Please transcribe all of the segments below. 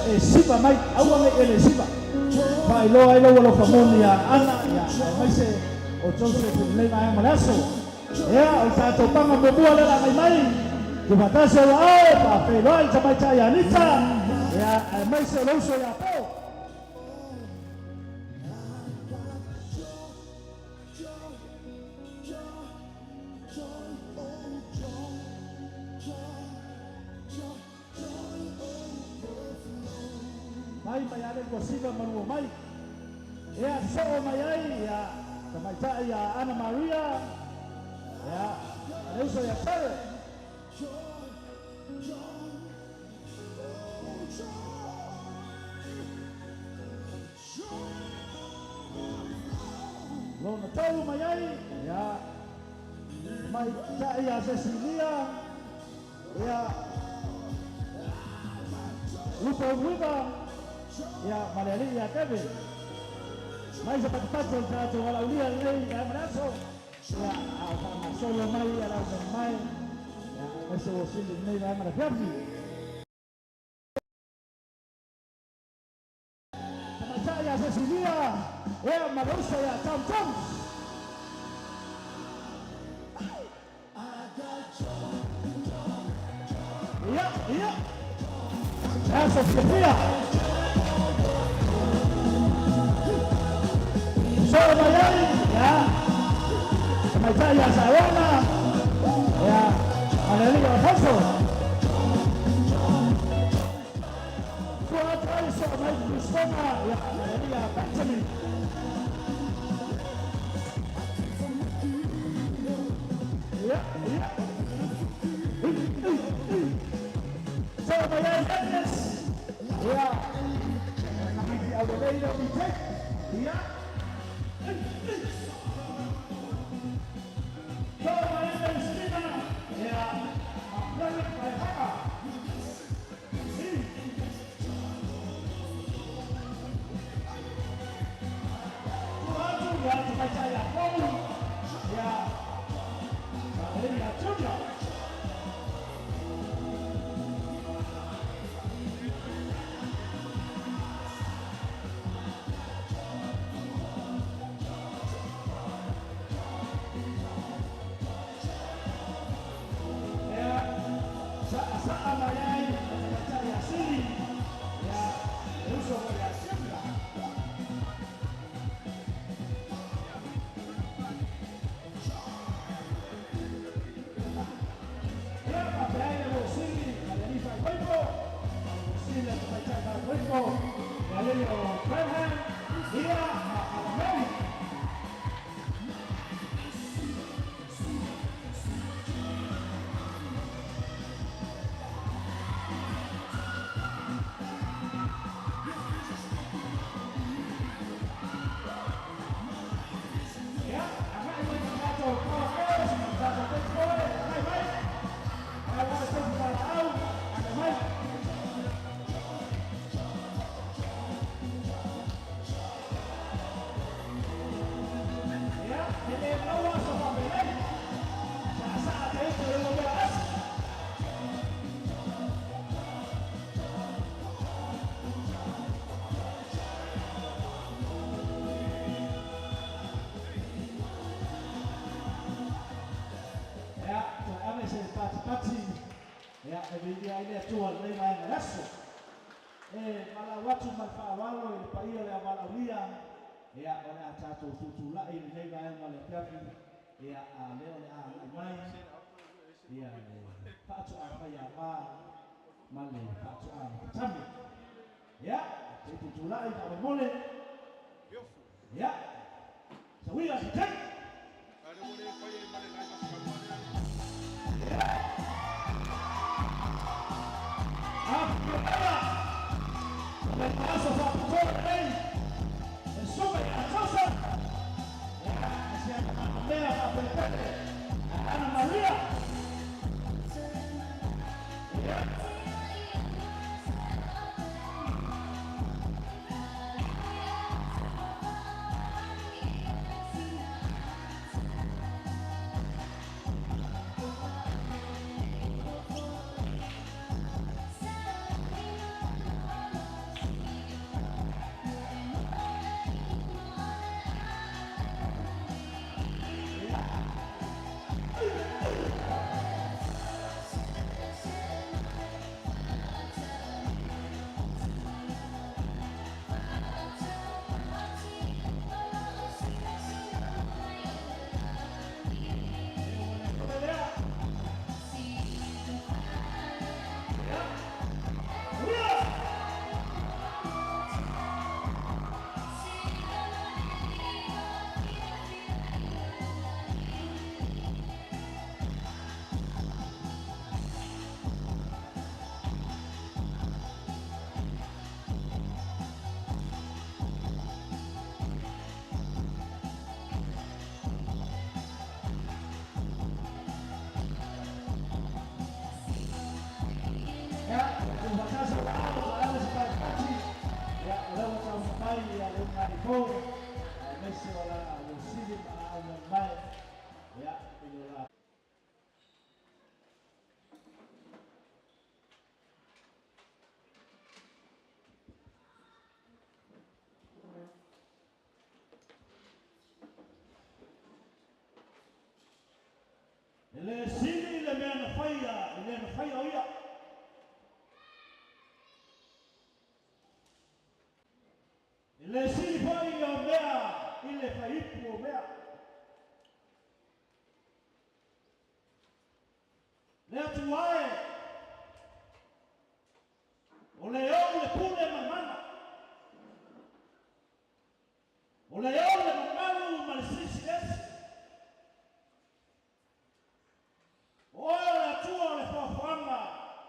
e siva mai, aua nei e le siva. Faailoa ai lou alofa moni ia Ana, ia, aemaise o Joseph i lenei vaega ma le aso. Ia, o le tatou paga muamua lea o le a agai mai, tuufaatasi ou aao e faafeiloai i le tamaitai ia Anita, ia, aemaise o le uso ia Po. Mai mai ale 92 mai. Ia soo mai ai ia tamaitai ia Ana Maria. Ia le uso ia Tare. Lona tolu mai ai ia tamaitai ia Cecilia. Ia Lupe Uiva, ia ma le alii ia Kevin. Mai se patupatu o le tatou valaaulia lenei vaega o le aso. Ia, a o faagasolo mai ia lau mea mai. Ia, aemaise ua sili lenei vaega o le afiafi. Tamaitai ia Cecilia, ia ma le uso ia Tom Jones. Ia, ia. Le aso fiafia. Soo mai ai, ia. Tamaitai ia Saoana, ia, ma le alii o Alfonso. Tua atu ai soo mai Kristona, ia, ma le alii ia Benjamin. Ia, ia. Soo mai ai Dennis. Ia. Tamaiti aulelei leo DJ. Ia. Soo mai ai Christina. Ia. Ma Frederick Vaihaka. Tua atu ia tamaitai ia Paul. Ia. Ma le alii ia Junior. Ia, saasaa mai ai ma tamaitai ia Sili, ia, le uso foi ia Siula. Ia, faapea ai le uosili ma le alii faaipoipo, ma le uosili a le tamaitai faaipoipo, le alii o Branham, ia, ma Alameli. Ia, agai mai ma tatou Power Girls, ma tatou Big Boy, agai mai. Ae ua le tausi valaau, agai mai. Ia, e le maua so faapenei. Saasaa te utu e ua mea asi. Ia, toe ave se patipati, ia, e viia ai le Atua i lenei vaega o le aso. E valaau atu ma le faaaloalo i le paia o le au valaaulia, ia, o le a tatou tutulai i lenei vaega o le afiafi, ia, a o lea o le a agai mai, ia, le faatoa faiava ma le faatoa matami. Ia, se i tutulai faamolemole. Ia, sauia se taimi. Afifio o le aso faapitoa lenei, e susuga ia Joseph, ia, ma si ana mamea faapelepele, Ana Maria. Ia. le sili le mea na faia i le na faia o ia. E le sili foi le o mea i le faiipu o mea. Le Atua e, o le ou le pule ma le mana, o le ou le mamalu ma le silisiliese. O oe o le Atua o le foafoaga,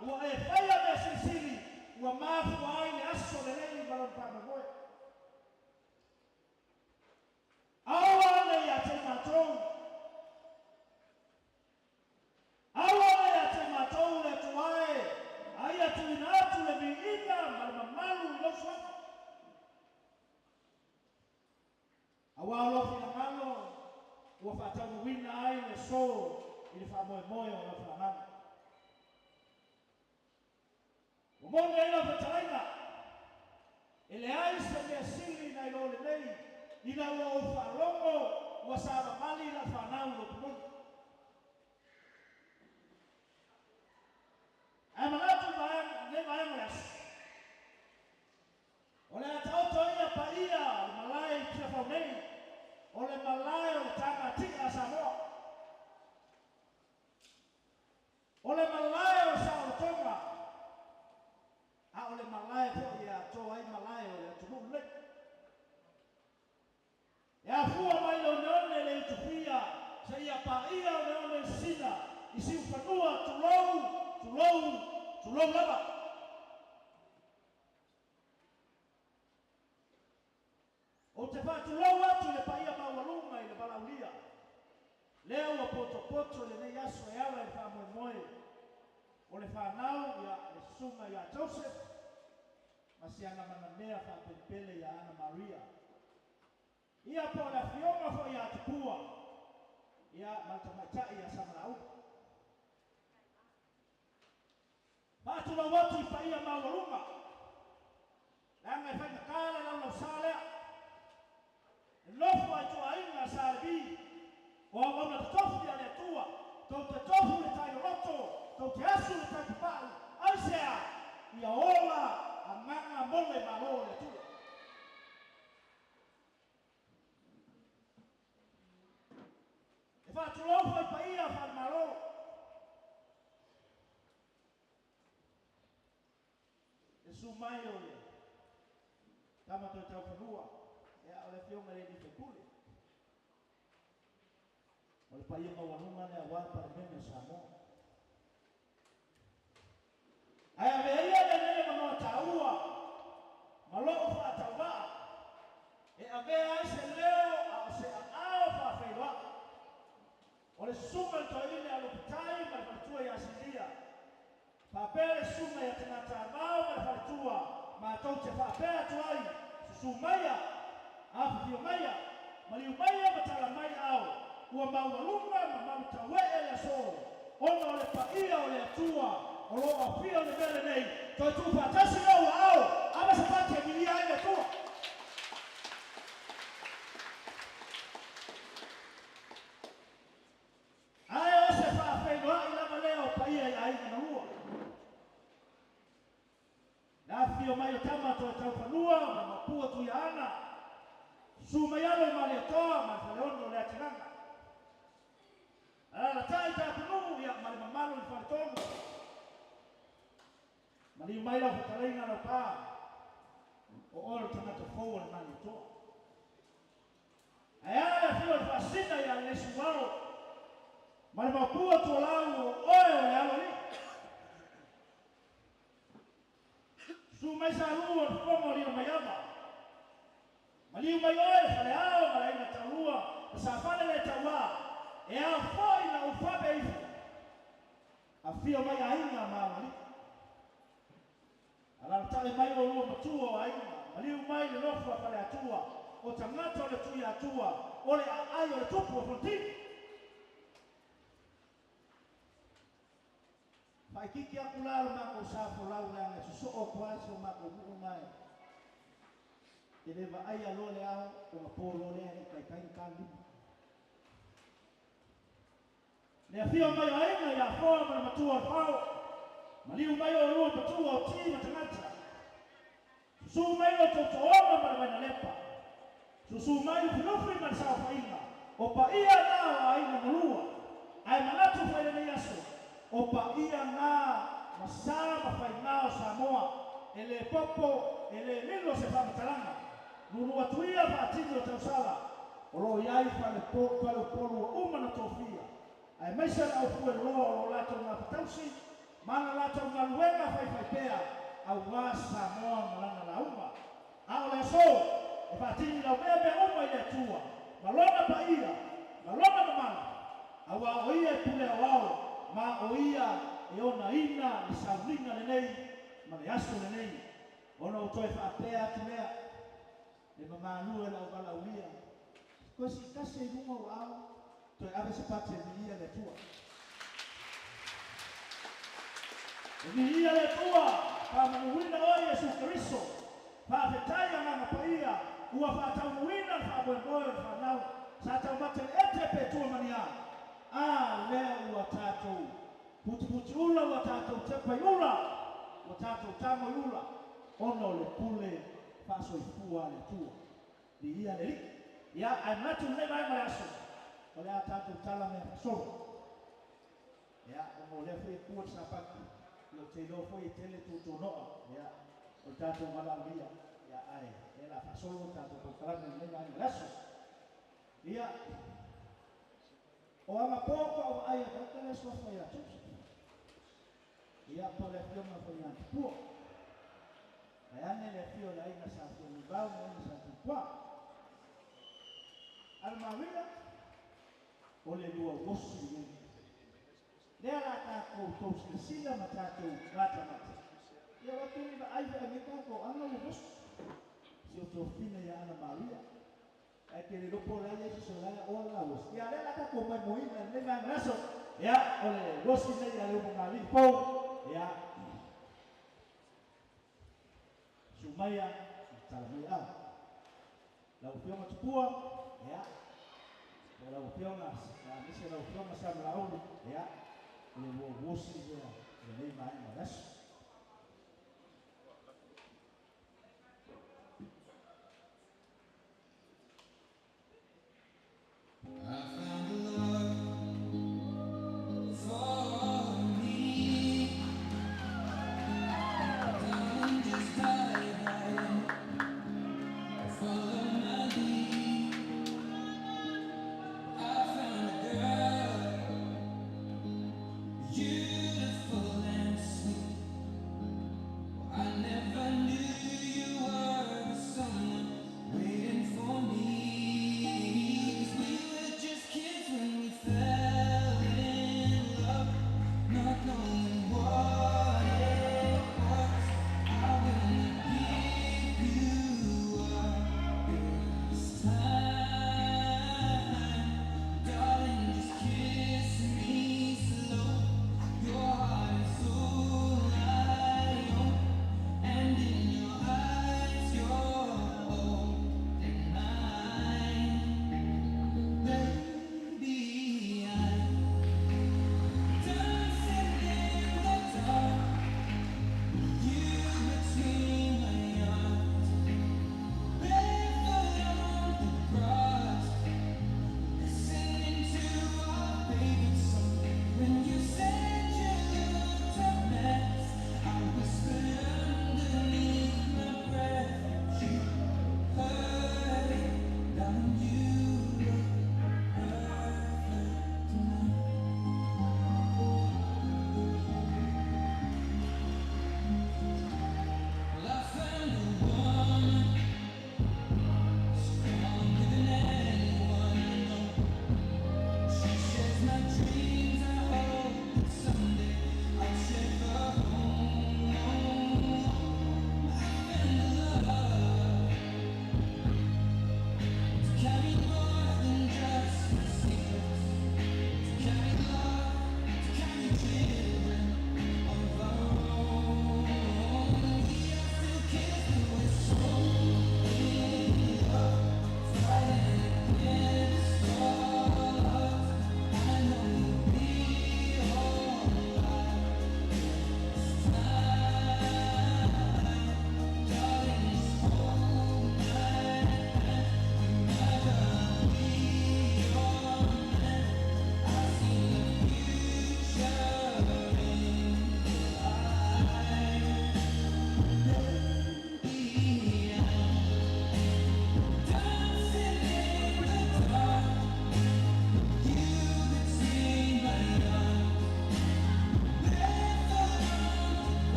ua e faia mea silisili, ua mafua ai le aso lelei ma lona faamoemoe. Aua ane ia te i matou, aua ane ia te i matou le Atua e, a ia tuuina atu le viiga ma le mamalu i lou suafa. Aua o lou finagalo ua faataunuuina ai le aso i le faamoemoe o lau fanau. Ua moni ai lau fetalaiga, e leai se mea sili nai lo lenei ina ua ou faalogo ua savavali lau fanau i lou pumuli. Ae manatu i lenei vaega o le aso, O le a taoto ia paia o le malae i Tiafau nei, o le malae o le tagati'a a Samoa. O le malae o le saolotoga, a o le malae foi e atoa ai malae o le atunuu lenei. E afua mai le oneone le utufia seia paia oneone i sina i siufanua tulou, tulou, tulou lava. Ou te faatulou atu i le paia maualuga i le valaaulia lea ua potopoto i lenei aso e ala i le faamoemoe o le fanau ia le Susuga ia Joseph ma si ana manamea faapelepele ia Ana Maria. Ia po o le afioga foi ia Tupua ia ma le tamaitai ia Samalauli. Faatulou atu i paia maualuga, leaga e faigata le laulausa lea. E nofo ai ituaiga a Sa Levi, o auauna totofi a le Atua, tou te tofu le tai loloto, tou te asu le tai papau, aisea? Ia ola agaga mo le Malo o le Atua. E faatulou foi paia faale-Malo. Le susu mai o le tama toe taufanua, ia o le afioga i le alii faipule. O le paia maualuga lea aua le Palemene o Samoa. Ae avea ia lenei avanoa taua ma lou faatauvaa e avea ai se leo a o se aao faafeiloai o le Susuga i le Toeaina ia Lupitai ma le faletua ia Silia, faapea le Susuga ia Tagataavao ma le faletua, matou te faapea atu ai, Susu maia, afifio maia, maliu maia ma tala mai ao, ua maualuga ma malutauee le aso, ona o le paia o le Atua o lo o afio i le mea lenei, toe tuufaatasi lou aao, ave se pati e milia ai le Atua. Ae o se faafeiloai lava lea o paia i aiga na lua. Le afifio mai o tama toe taufanua ma mapua Tuiaana, susu mai alo i Malietoa ma le Faleono o Leatigaga. Alalatai Tapunuu ia ma le mamalu i le Faletolu. Maliu mai lau fetalaiga Laupa, o oe o le tagata fou o le Malietoa. Ae a le afio o le Faasina ia Lesualo ma le mapua tualau o oe o le Aloalii. Susu mai Salu o le fofoga o Lilomaiava. Maliu mai oe le Faleao ma le Aiga Taulua ma Safale le Tauā, e ao foi na ou fape ifo. Afio mai aiga ma aloalii. Alalatai mai oulua matua o aiga, maliu mai le nofo a Faleatua, o tagata o le Tuiatua, o le aai o le Tupu o Fonotini. Faaitiiti atu la lo matou sa folau leaga e sosoo atu ai si o matou nuu na e le vaaia loa le ao ona po loa lea e le i taitai ona ta le lima. Le afio mai o aiga ia Foa ma le matua o le Fao, maliu mai oulua matua o Ti ma Tagata. Susu mai lo outou Toaga ma le Vainalepa, susu mai Lufilufi ma le Saofaiga, o paia na o aiga na lua, ae manatu foi i lenei aso, o paia na ma sa ma faiga o Samoa, e le popo, e le lilo se faamatalaga. Nuunuu atu ia faatini o tausala, o lo o i ai faleupolu ua uma ona tofia, aemaise le aufueloloa o lo o latou gafatausi ma la latou galuega faifaipea aua Samoa ma lana lauga. A o le aso, e faatini laumea mea uma i le Atua ma Lona paia ma Lona mamalu, aua o Ia e pule aoao ma o Ia e onaina le sauniga lenei ma le aso lenei. Ona ou toe faapea atu lea, le mamalu e o le auvalaaulia, toe siitasi ai i luga ou aao, toe ave se pati e viia le Atua. E viia le Atua, faamanuina oe Iesu Keriso. Faafetai Agaga Paia ua faataunuuina le faamoemoe o le fanau sa taumate le ete pe tua ma ni a. A lea ua tatou putiputiula, ua tatou tepa i ula, ua tatou tago i ula ona o le pule faasoifua a le Atua. Viia le Alii. Ia, ae manatu i lenei vaega o le aso, o le a tatou tala mea faasolo. Ia, ona o lea foi e tua le Sapati, ia ou te iloa foi e tele tuatuanoa, ia, o le tatou valaaulia, ia, ae o le a faasolo le tatou polokalame i lenei vaega o le aso. Ia, o anapo faatoa ou vaai e tagata lea e suafa ia Joseph. Ia, po o le afioga foi ia Tupua. Vaeane le afio o le aiga Sa Fiamivao ma le aiga Sa Tupua. Alamanuia, o le lua uosi lenei. Lea la tatou tou silasila ma tatou matamata. Ia aua te le i vaai foi nei tatou aga ua mosi. Si o tofina ia Alamanuia. Ae te le iloa po o le a i ai se la oa le uosi. Ia lea la tatou maimoaina i lenei vaega o le aso. Ia, o le uosi lenei a le Ulugalii fou. Ia, susu maia ma tala mai ao. Lau Afioga Tupua, ia, po o lau Afioga, aemaise lau Afioga Samalaulu, ia, o le lua uosi lea i lenei vaega o le aso. I found a love for me. Darling, just dive right in. Follow my lead. I found a girl, beautiful and sweet.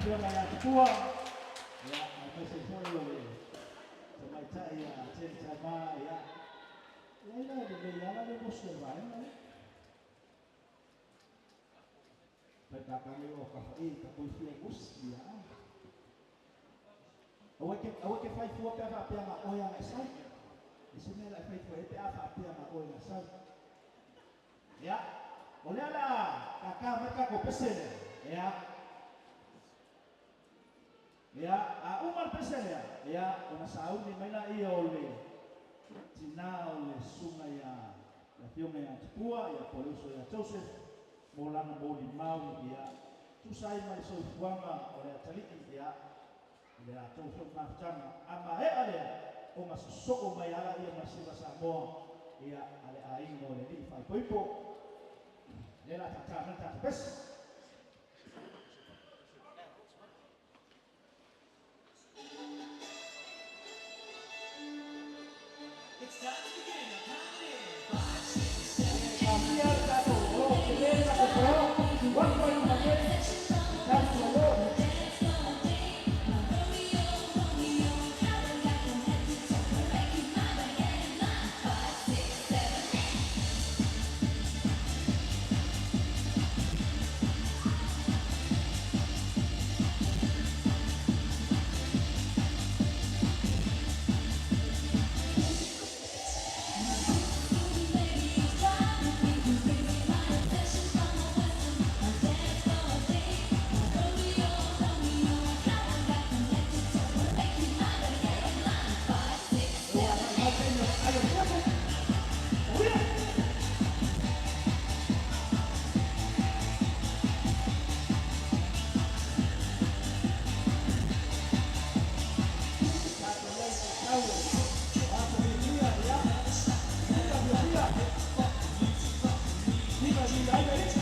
Afioga ia Tupua, ia, aemaise foi o le tamaitai ia Jane Taima, ia. Ia ina e lelei ala le mosi o le vaega lea. Pai kakage o kawhai, ka koe fia musi, ia. Aua ke whai fua pe a whaapea ngā oe anga e sau. E se mea la e whai fua e pe a whaapea ngā oe ngā sau. Ia, o lea la ka kā mai kako pese lea. Ia. Ia, a uma le pese lea. Ia, ona sauni mai la ia o le tina o le susuga ia le afioga ia Tupua, ia po le uso ia Joseph, mo lana molimau, ia, tusa ai ma le soifuaga o le atalii, ia, i le latou foi mafutaga. A maea lea, ona sosoo mai ala ia ma le Siva Samoa, ia, a le aiga o le alii faaipoipo. Lea la taataa mai le tatou pese. It's time to begin. Now count it in. 5, 6, 7, 8. Taatia le tatou olo, tele le tatou polo, uafu ai luma nei, tatou olo. Ua agai mai taimi o le ai o le uafu. Uia! Tatou i ai i tau o aso fiafia, ia, tuka fiafia, viva viva ai le alii.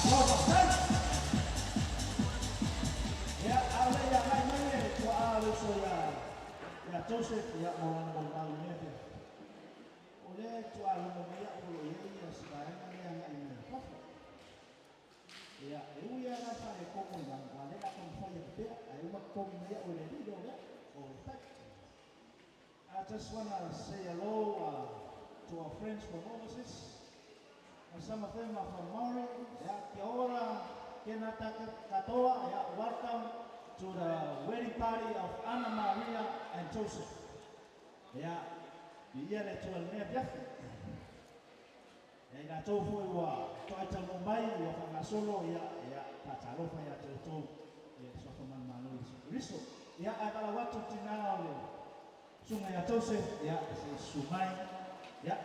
Malo faafetai. Ia, a o le i agai mai le tuaa o le uso ia Joseph, ia, mo lana molimau i lenei afiafi. O lea e tuaa logo mai au o lo o i ai si vaega lea agai mai fafo. Ia, e ui lava la i faaletonu i lalo, a o lea o le a taumafai atu pea, ae uma totogi mai au e le alii lea o lea, o le fai. I just want to say hello to our friends from overseas. And some of them are from Maori. Yeah, kia ora, tēnā katoa. Yeah, welcome to the wedding party of Anna Maria and Joseph. Yeah, viia le Atua i lenei afiafi. Ia, i latou foi ua toai taunuu mai, ua faagasolo, ia, ia, faatalofa ia te outou i le Suafa manumalo o Iesu Keriso. Ia, ae valaau atu i le tina o le susuga ia Joseph, ia, se i susu mai, ia,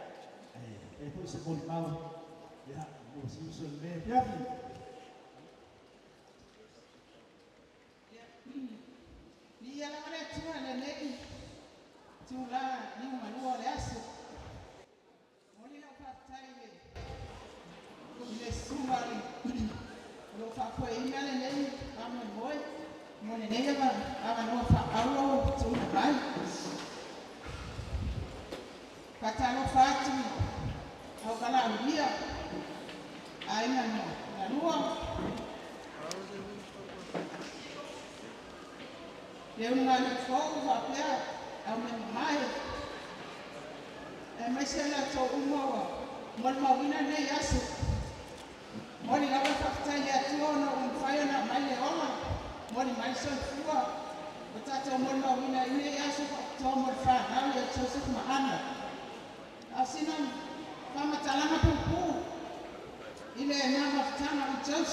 e fai foi se molimau, ia, mo si uso i lenei afiafi. Ia, viia lava le Atua i lenei itula liugalua o le aso. Momoli lau faafetai i le i le susuga o lo o faafoeina lenei faamoemoe mo lenei avanoa faaauro ua tuuina mai. Faatalofa atu i au valaaulia, aiga na lua, le ulugalii fou faapea aumai mamae, aemaise i latou uma ua molimauina lenei aso. Momoli lava le faafetai i le Atua ona ua mafai ona aumai le ola, momoli mai le soifua ua tatou molimauina ai lenei aso faapitoa mo le fanau ia Joseph ma Ana. A o sina faamatalaga puupuu i le ma mafutaga o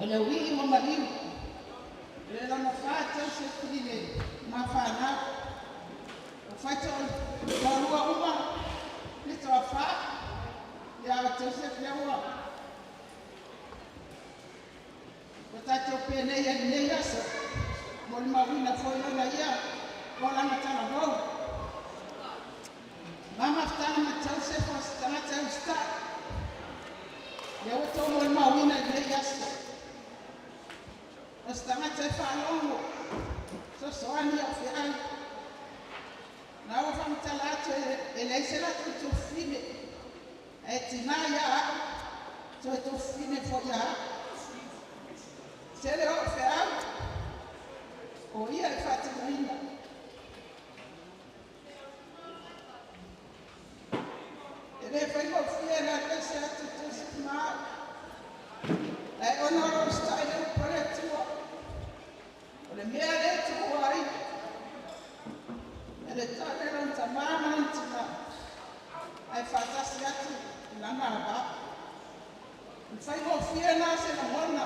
O le ui'i ua maliu. O le lona fa Joseph i le mafanau. Ua fai toalua uma le toafa ia o Joseph lea ua ua tatou penei ai i lenei aso. Molimauina foi lona ia olaga talavou. Ma mafutaga ma Joseph o se tagata e usitai. Lea ua outou molimauina i lenei aso. O se tagata e faalogo, fesoasoani i au feai. Na ua faamatala atu e leai se latou tuafafine, ae tiga ia au, toe tuafafine foi ia au. Tele o au feau, o ia e faatinoina. E le faigofie le alu ese atu o Joseph ma au, ae ona o lou usitai i le upu a le Atua, o le mea lea e tuua ai e le tane lona tamā ma lona tinā, ae faatasi atu i lana auvaa. O le faigofie lena o se lagona,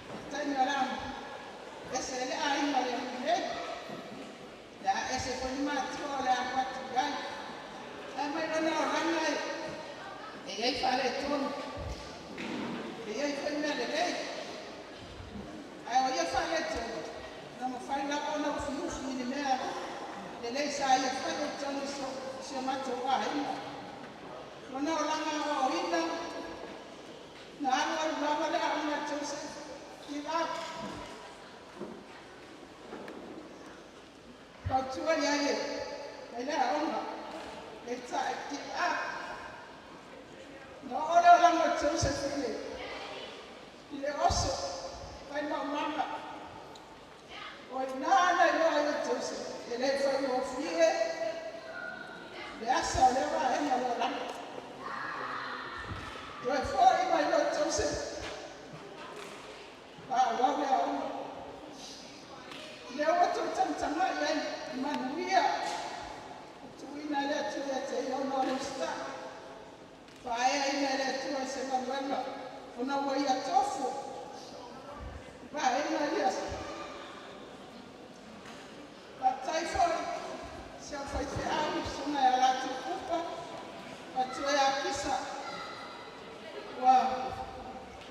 i le taimi o le a ese ai le aiga o le alii nei, le a ese foi le matua o le a alu atu i ai. Ae mai lona olaga e i ai faaletonu, e i ai foi mea lelei. Ae o ia faaletonu, na mafai lava ona ufiufi i le mea lelei sa ia faia i totonu o si o matou aiga. Lona olaga aoaoina, na alu alu lava le aoga a Joseph, give up. Fautua i ai e fai le aoga, peitai give up. Na oo le olaga o Joseph i le oso, fai maumaga. O i ina na iloa ai e Joseph, e le faigofie le asa o lea vaega o le olaga. Toe foi mai loa Joseph, faaauau le aoga. Lea ua outou tagatagai ai i manuia ua tuuina e le Atua ia te ia ona o le usitai. Faaeaina e le Atua i se galuega ona ua ia tofu vaega ia. Faafetai foi si au faifeau susuga ia Latu Kupa, matua ia Kisa, ua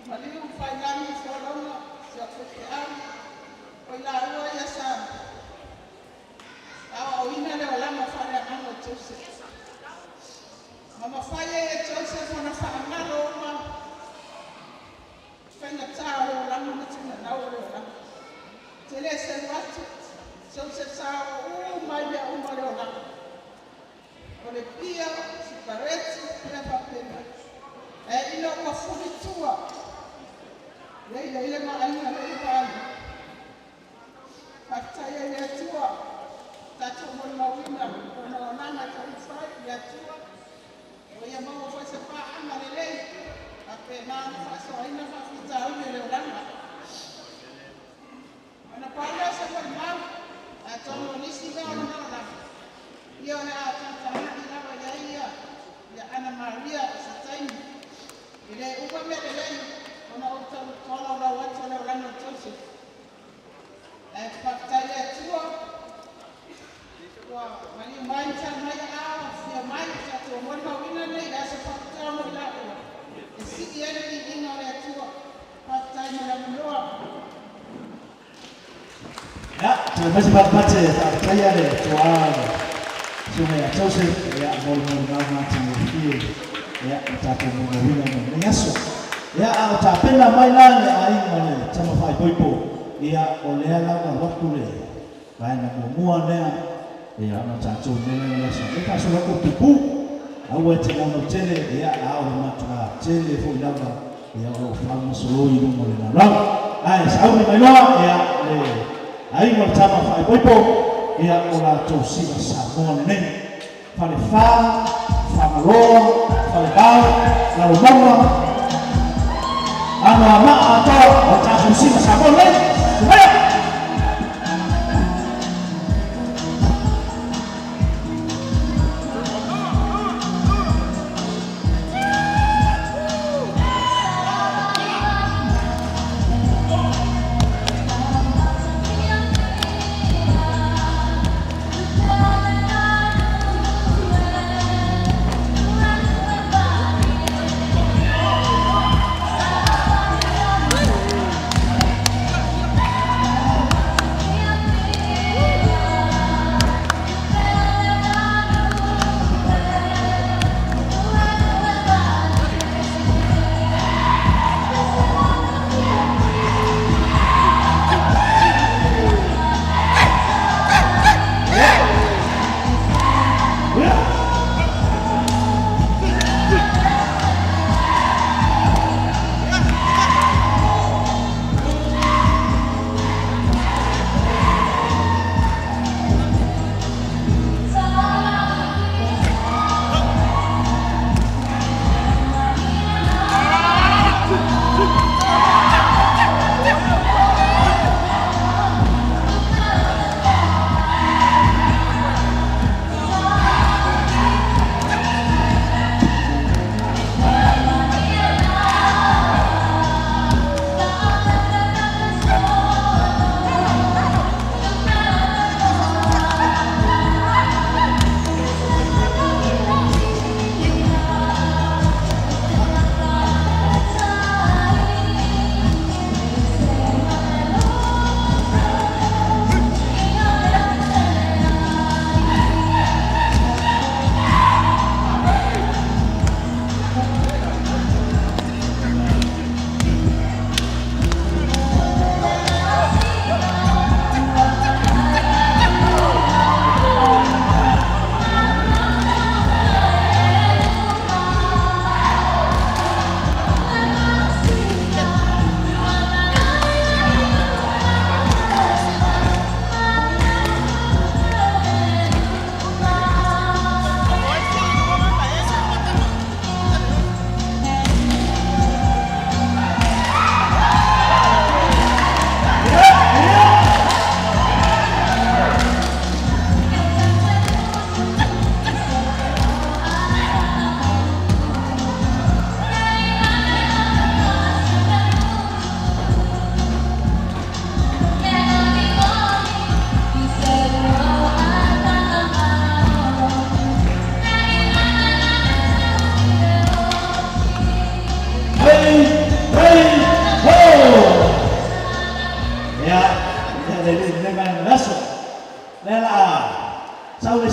maliu failagi folauga si au faifeau. O i laua ia sa aoaoina le olaga faaleagaga o Joseph. Ma mafai ai e Joseph ona faagalo uma faigata o le olaga ma tulanau o le olaga. Te le selu atu, Joseph sa oo uma i mea uma o le olaga. O le pia, sikareti, mea faapena. Ae ina ua fulitua, lea i ai le vaaiga lea ua vaai. Faafetai ai le Atua, tatou molimauina ona olaga taumafai i le Atua. Ua ia maua foi se paaga lelei, faapena ona faasoaina faafitauli o le olaga. Ona pau lea o se molimau, atonu o nisi mea o lona olaga, ia o le a tagatagai lava i ai ia ia Ana Maria i se taimi. E le uma mea lelei ona ou tolaulau atu o le olaga o Joseph. Ae faafetai i le Atua, ua maliu mai ma tali mai aao, afifio mai tatou molimauina lenei aso faapitoa mo i laua e sii ai le viiga o le Atua. Faafetai mo le avanoa. Ia, toe mai se fatafate e faafetaia le tuaa le susuga ia Joseph, ia, mo le molimau matagofie, ia, ua tatou molimauina mo lenei aso. Ia, a o tapena mai la le aiga o le tama faaipoipo, ia, o lea la ua alu atu le vaega muamua lea, ia, ona tatou i mea lea o le aso nei faasolo atu o tupu. Aua e te naunau tele, ia, a o le matuā tele foi lava, ia, o lo o faagasolo i luma o le lalolagi. Ae sauni mai loa, ia, le aiga o le tama faaipoipo, ia, o latou sila Samoa lenei. Falefa, Fagaloa, Falevao, Lalomauga, Anoamaa atoa, o tatou sila Samoa lenei. Tumaia!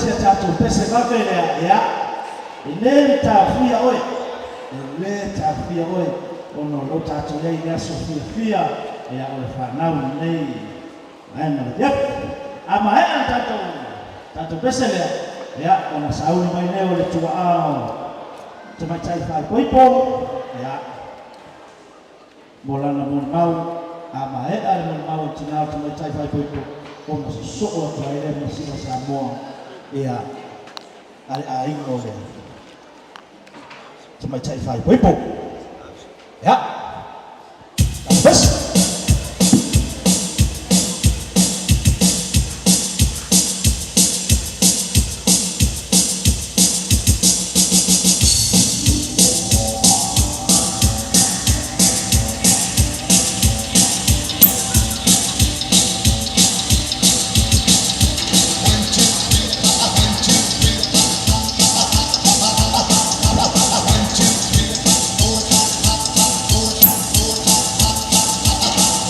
si a tatou pese vave lea, ia, e lē taofia oe, e lē taofia oe, ona o lea ua tatou i ai i le aso fiafia, ia, o le fanau lenei vaega o le afiafi. A maea le tatou, tatou pese lea, ia, ona sauni mai lea o le tuaa o tamaitai faaipoipo, ia, mo lana molimau, a maea le molimau a le tinā o le tamaitai faaipoipo, ona sosoo atu ai lea ma Siva Samoa, ia, a le aiga o le tamaitai faaipoipo. Ia, tatou pese.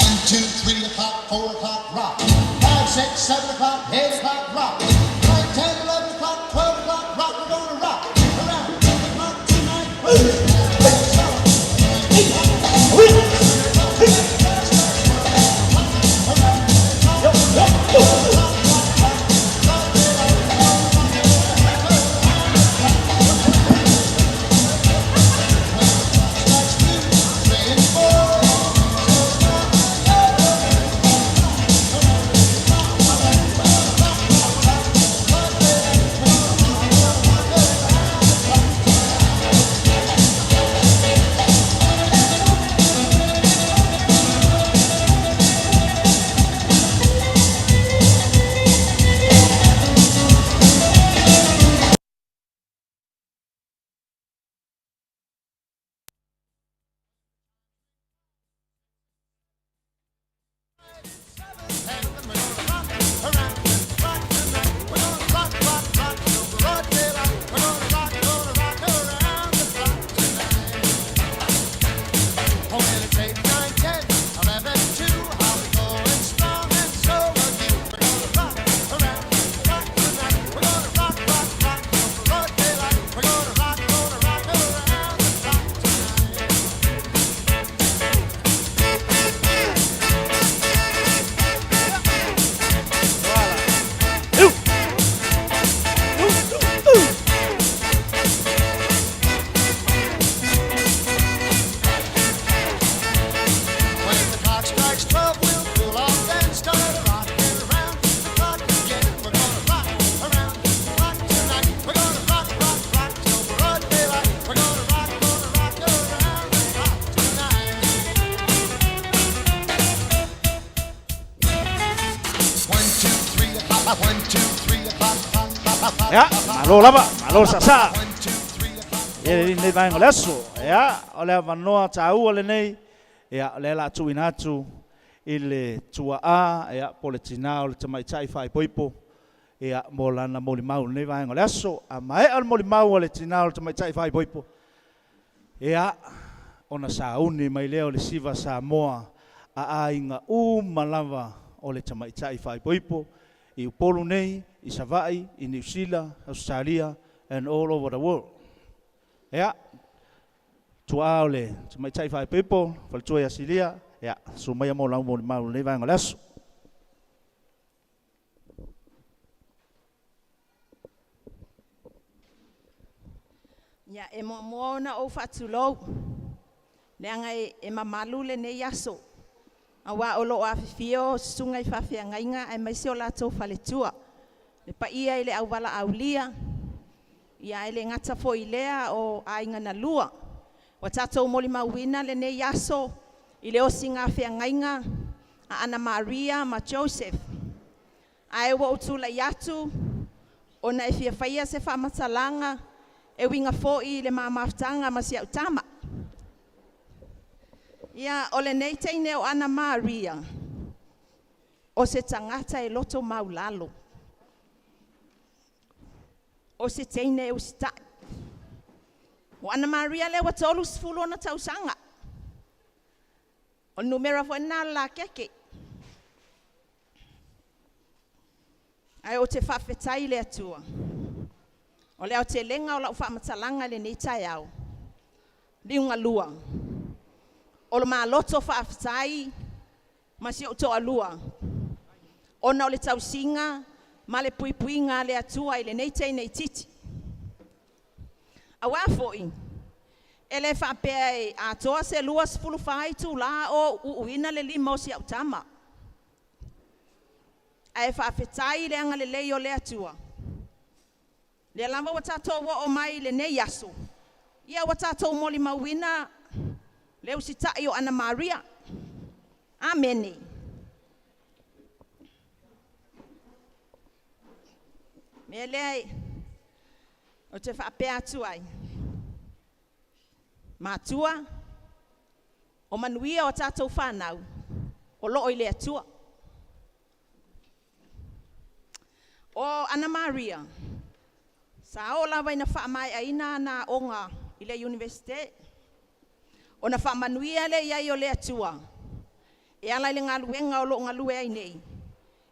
1, 2, 3 o'clock, 4 o'clock, rock. 5, 6, 7 o'clock, 8 o'clock, rock. 9, 10, 11 o'clock, 12 o'clock, rock. We're gonna rock around the clock tonight. Three and four. And we're gonna rock around the clock tonight. We're gonna rock, rock, rock till broad daylight. We're gonna rock around the clock tonight. Oh, well, it's 8, 9, 10, 11, 2. I'll be going strong, and so will you. We're gonna rock around the clock tonight. We're gonna rock, rock, rock till broad daylight. We're gonna rock around the clock tonight. When the clock strikes 12, we'll cool off and start rocking around the clock again. We're gonna rock around the clock tonight. We're gonna rock, rock, rock till broad daylight. We're gonna rock around the clock tonight. 1, 2, 3 o'clock. 1, 2, 3 o'clock. Ia, malo lava, malo saasaa. 1, 2, 3 o'clock. Ia le lenei vaega o le aso. Ia, o le avanoa taua lenei. Ia, o lea o le a tuuina atu i le tuaa, ia, po o le tinā o le tamaitai faaipoipo, ia, mo lana molimau i lenei vaega o le aso. A maea le molimau a le tinā o le tamaitai faaipoipo, ia, ona sauni mai lea o le Siva Samoa a aiga uma lava o le tamaitai faaipoipo i Upolu nei, i Savaii, i Niu Sila, Ausetalia and all over the world. Ia, tuaa o le tamaitai faaipoipo, faletua ia Silia, ia, susu maia mo lau molimau i lenei vaega o le aso. Ia, e muamua ona ou faatulou, leaga e mamalu lenei aso, auā o lo o afifio susuga i faafeagaiga aemaise o latou faletua. Le paia i le auvalaaulia, ia ae le gata foi i lea o aiga na lua. Ua tatou molimauina lenei aso i le osiga feagaiga a Ana Maria ma Joseph. Ae ua ou tulai atu ona e fia faia se faamatalaga e uiga foi i le ma mafutaga ma si au tama. Ia, o lenei teine o Ana Maria, o se tagata e loto maulalo, o se teine e usitai. O Ana Maria lea ua 30 ona tausaga. O le numera foi lena o le lakeke. Ae ou te faafetai i le Atua. O le aotelega o lau faamatalaga i lenei taeao, liugalua, o le maloto faafetai ma si ou toalua ona o le tausiga ma le puipuiga a le Atua i lenei teine itiiti. Aua foi e le faapea e atoa se 24 itula o uuina le lima o si au tama, ae faafetai i le agalelei o le Atua, lea lava ua tatou oo mai i lenei aso, ia ua tatou molimauina le usitai o Anna-Maria. Amene. O le mea lea ou te faapea atu ai, matua, o manuia o a tatou fanau, o lo o i le Atua. O Anna-Maria, sa oo lava ina faamaeaina ana aoga i le Iunivesite, ona faamanuia lea i ai o le Atua e ala i le galuega o lo o galue ai nei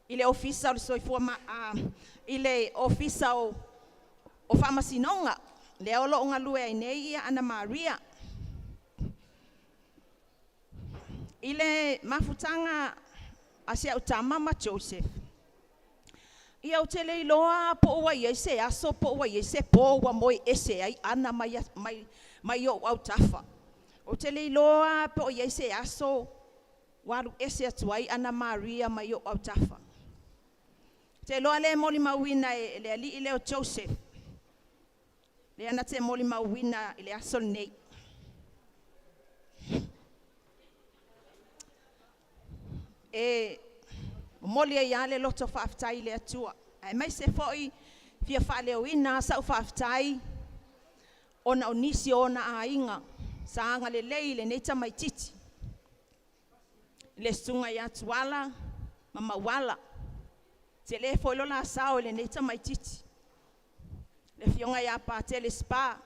i le Ofisa o Faamasinoga, lea o lo o galue ai nei Anna-Maria. I le mafutaga a si au tama ma Joseph, ia ou te le iloa po ua i ai se aso po ua i ai se po ua moe ese ai Anna mai ou autafa. Ou te le iloa po o i ai se aso ua alu ese atu ai Anna-Maria mai ou autafa. Ou te iloa o lea e molimauina e le alii lea o Joseph, lea na te molimauina i le aso lenei. E momoli ai lava le loto faafetai i le Atua, aemaise foi e fia faaleoina sau faafetai ona o nisi o ona aiga sa agalelei i lenei tamaitiiti, le susuga ia Tuala ma Mauala, e tele foi lo la sao i lenei tamaitiiti. Le afioga ia Patele Spa,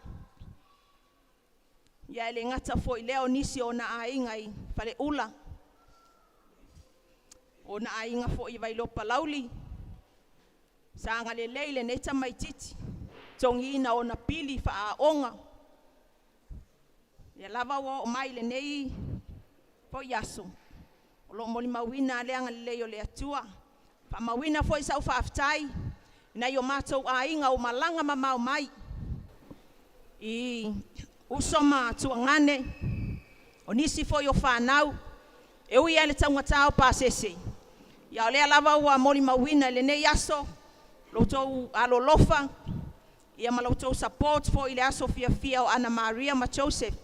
ae le gata foi i lea o nisi o ona aiga i Faleula, o ona aiga foi i Vailoa Palauli sa agalelei i lenei tamaitiiti i le totogiina o ona pili faaaoga. O lea lava ua oo mai i lenei foi aso, o lo o molimauina lava le agalelei o le Atua. E faamauina foi sau faafetai i nai o matou aiga ua malaga mamao mai i uso ma tuagane, o nisi foi o fanau, e ui lava i le taugata o pasese, a o lea lava ua molimauina i lenei aso lo outou alolofa ma la outou support foi i le aso fiafia o Anna-Maria ma Joseph. O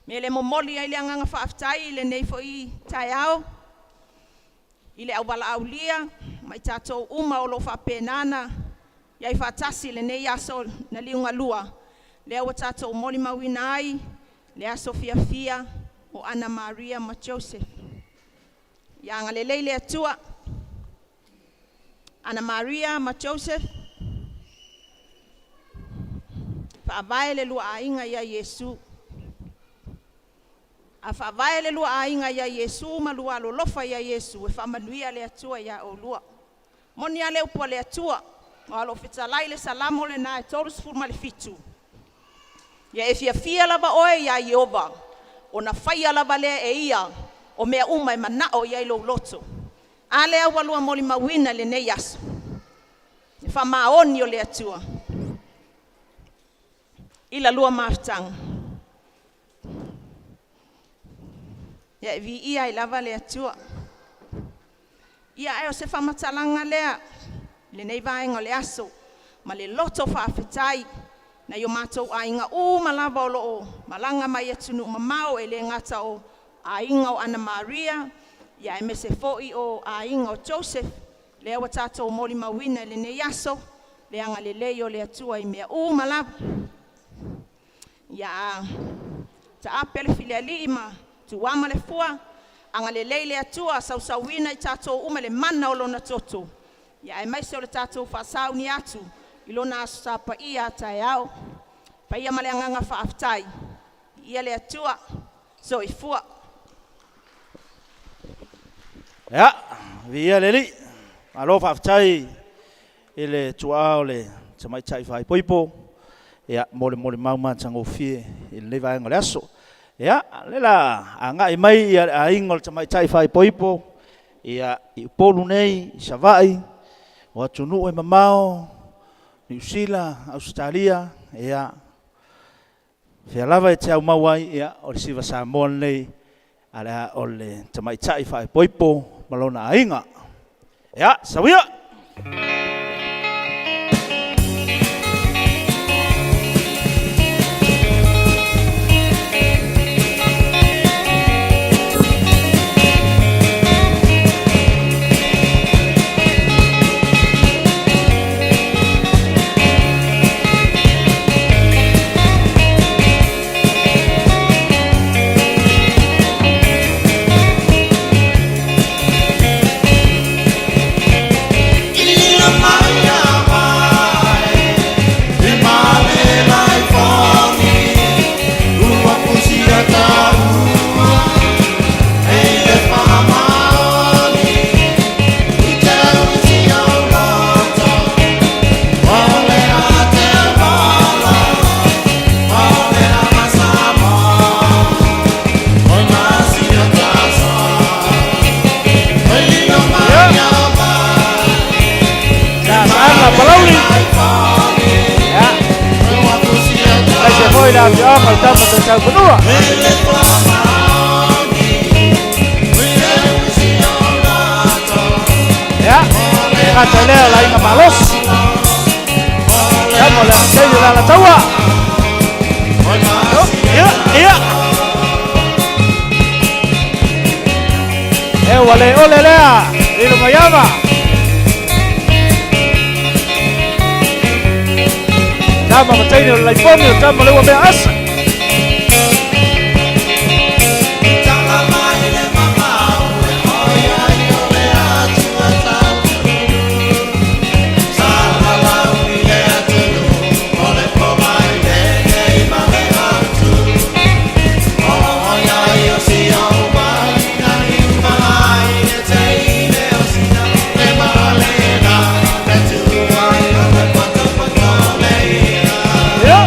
le mea lea e momoli ai le agaga faafetai i lenei foi taeao i le auvalaaulia ma i tatou uma o lo o faapena ona i ai faatasi i lenei aso na liugalua, lea ua tatou molimauina ai le aso fiafia o Anna-Maria ma Joseph. Ia agalelei le Atua. Anna-Maria ma Joseph, faavae le lua aiga ia Iesu. A faavae le lua aiga ia Iesu ma lua alolofa ia Iesu, e faamanuia le Atua ia oulua. E moni lava le upu a le Atua, aua o lo o fetalai le Salamo lena e 37, “Ia e fiafia lava oe ia Ieova, ona faia lava lea e Ia o mea uma e manao i ai lou loto.” A lea ua lua molimauina i lenei aso, le faamaoni o le Atua i la lua mafutaga. Ia e viia ai lava le Atua. Ia, ae o se faamatalaga lea i lenei vaega o le aso ma le loto faafetai i nai o matou aiga uma lava o lo o malaga mai atunuu mamao, e le gata o aiga o Anna-Maria, aemaise foi o aiga o Joseph, lea ua tatou molimauina i lenei aso le agalelei o le Atua i mea uma lava. Ia taape le filialii ma tuama le fua, agalelei le Atua, sausuina i tatou uma i le mana o Lona toto, aemaise o le tatou faasauni atu i Lona Aso Sa paia a taeao. E faia ma le agaga faafetai. Viia le Atua. Soifua. Ia, viia le Alii, malo faafetai i le tuaa o le tamaitai faaipoipo ia mo le molimau matagofie i lenei vaega o le aso. Ia, le la agai mai ia le aiga o le tamaitai faaipoipo ia i Upolu nei, i Savaii, o atunuu e mamao, Niu Sila, Ausetalia, ia fea lava e te aumau ai, ia o le Siva Samoa lenei a le, o le tamaitai faaipoipo ma lona aiga. Ia, sauia! Saaga Palauli. Ia, aemaise foi le afioaga o le Tama Taitaufanua. Ia, le gata i lea o le aiga malosi. Tama o le Agataini o le Alataua. Ia, ia. E ua le ole lea, lilo maiava. Tama ma teine o le laiponi o tama le ua mea asa. Ia.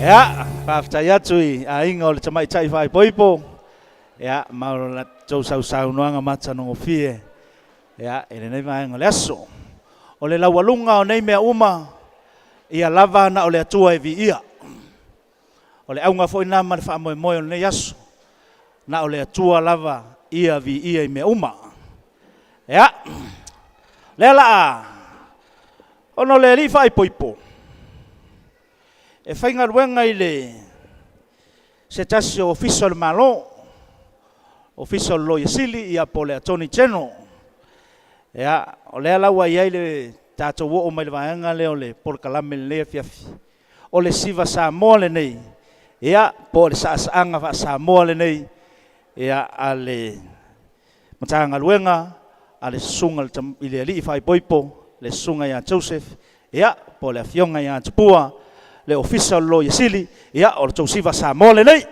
Ia, faafetai atu i aiga o le tamaitai faaipoipo, ia, ma o latou sausaunoaga matagofie, ia, i lenei vaega o le aso. O le laualuga o nei mea uma, ia lava na o le Atua e viia. O le auga foi lena ma le faamoemoe o lenei aso, na o le Atua lava ia viia i mea uma. Ia, lea la a, ona o le alii faaipoipo, e faigaluega i le se tasi o Ofisa o le Malo, Ofisa o le Loia Sili ia po o le Attorney General. Ia, o lea la ua i ai le tatou oo mai le vaega lea o le polokalame i lenei afiafi, o le Siva Samoa lenei, ia po o le saasaaga faa-Samoa lenei, ia a le Matagaluega a le Susuga i le Alii Faaipoipo, le Susuga ia Joseph, ia po o le Afioga ia Tupua, le Ofisa o le Loia Sili, ia o le tou Siva Samoa lenei.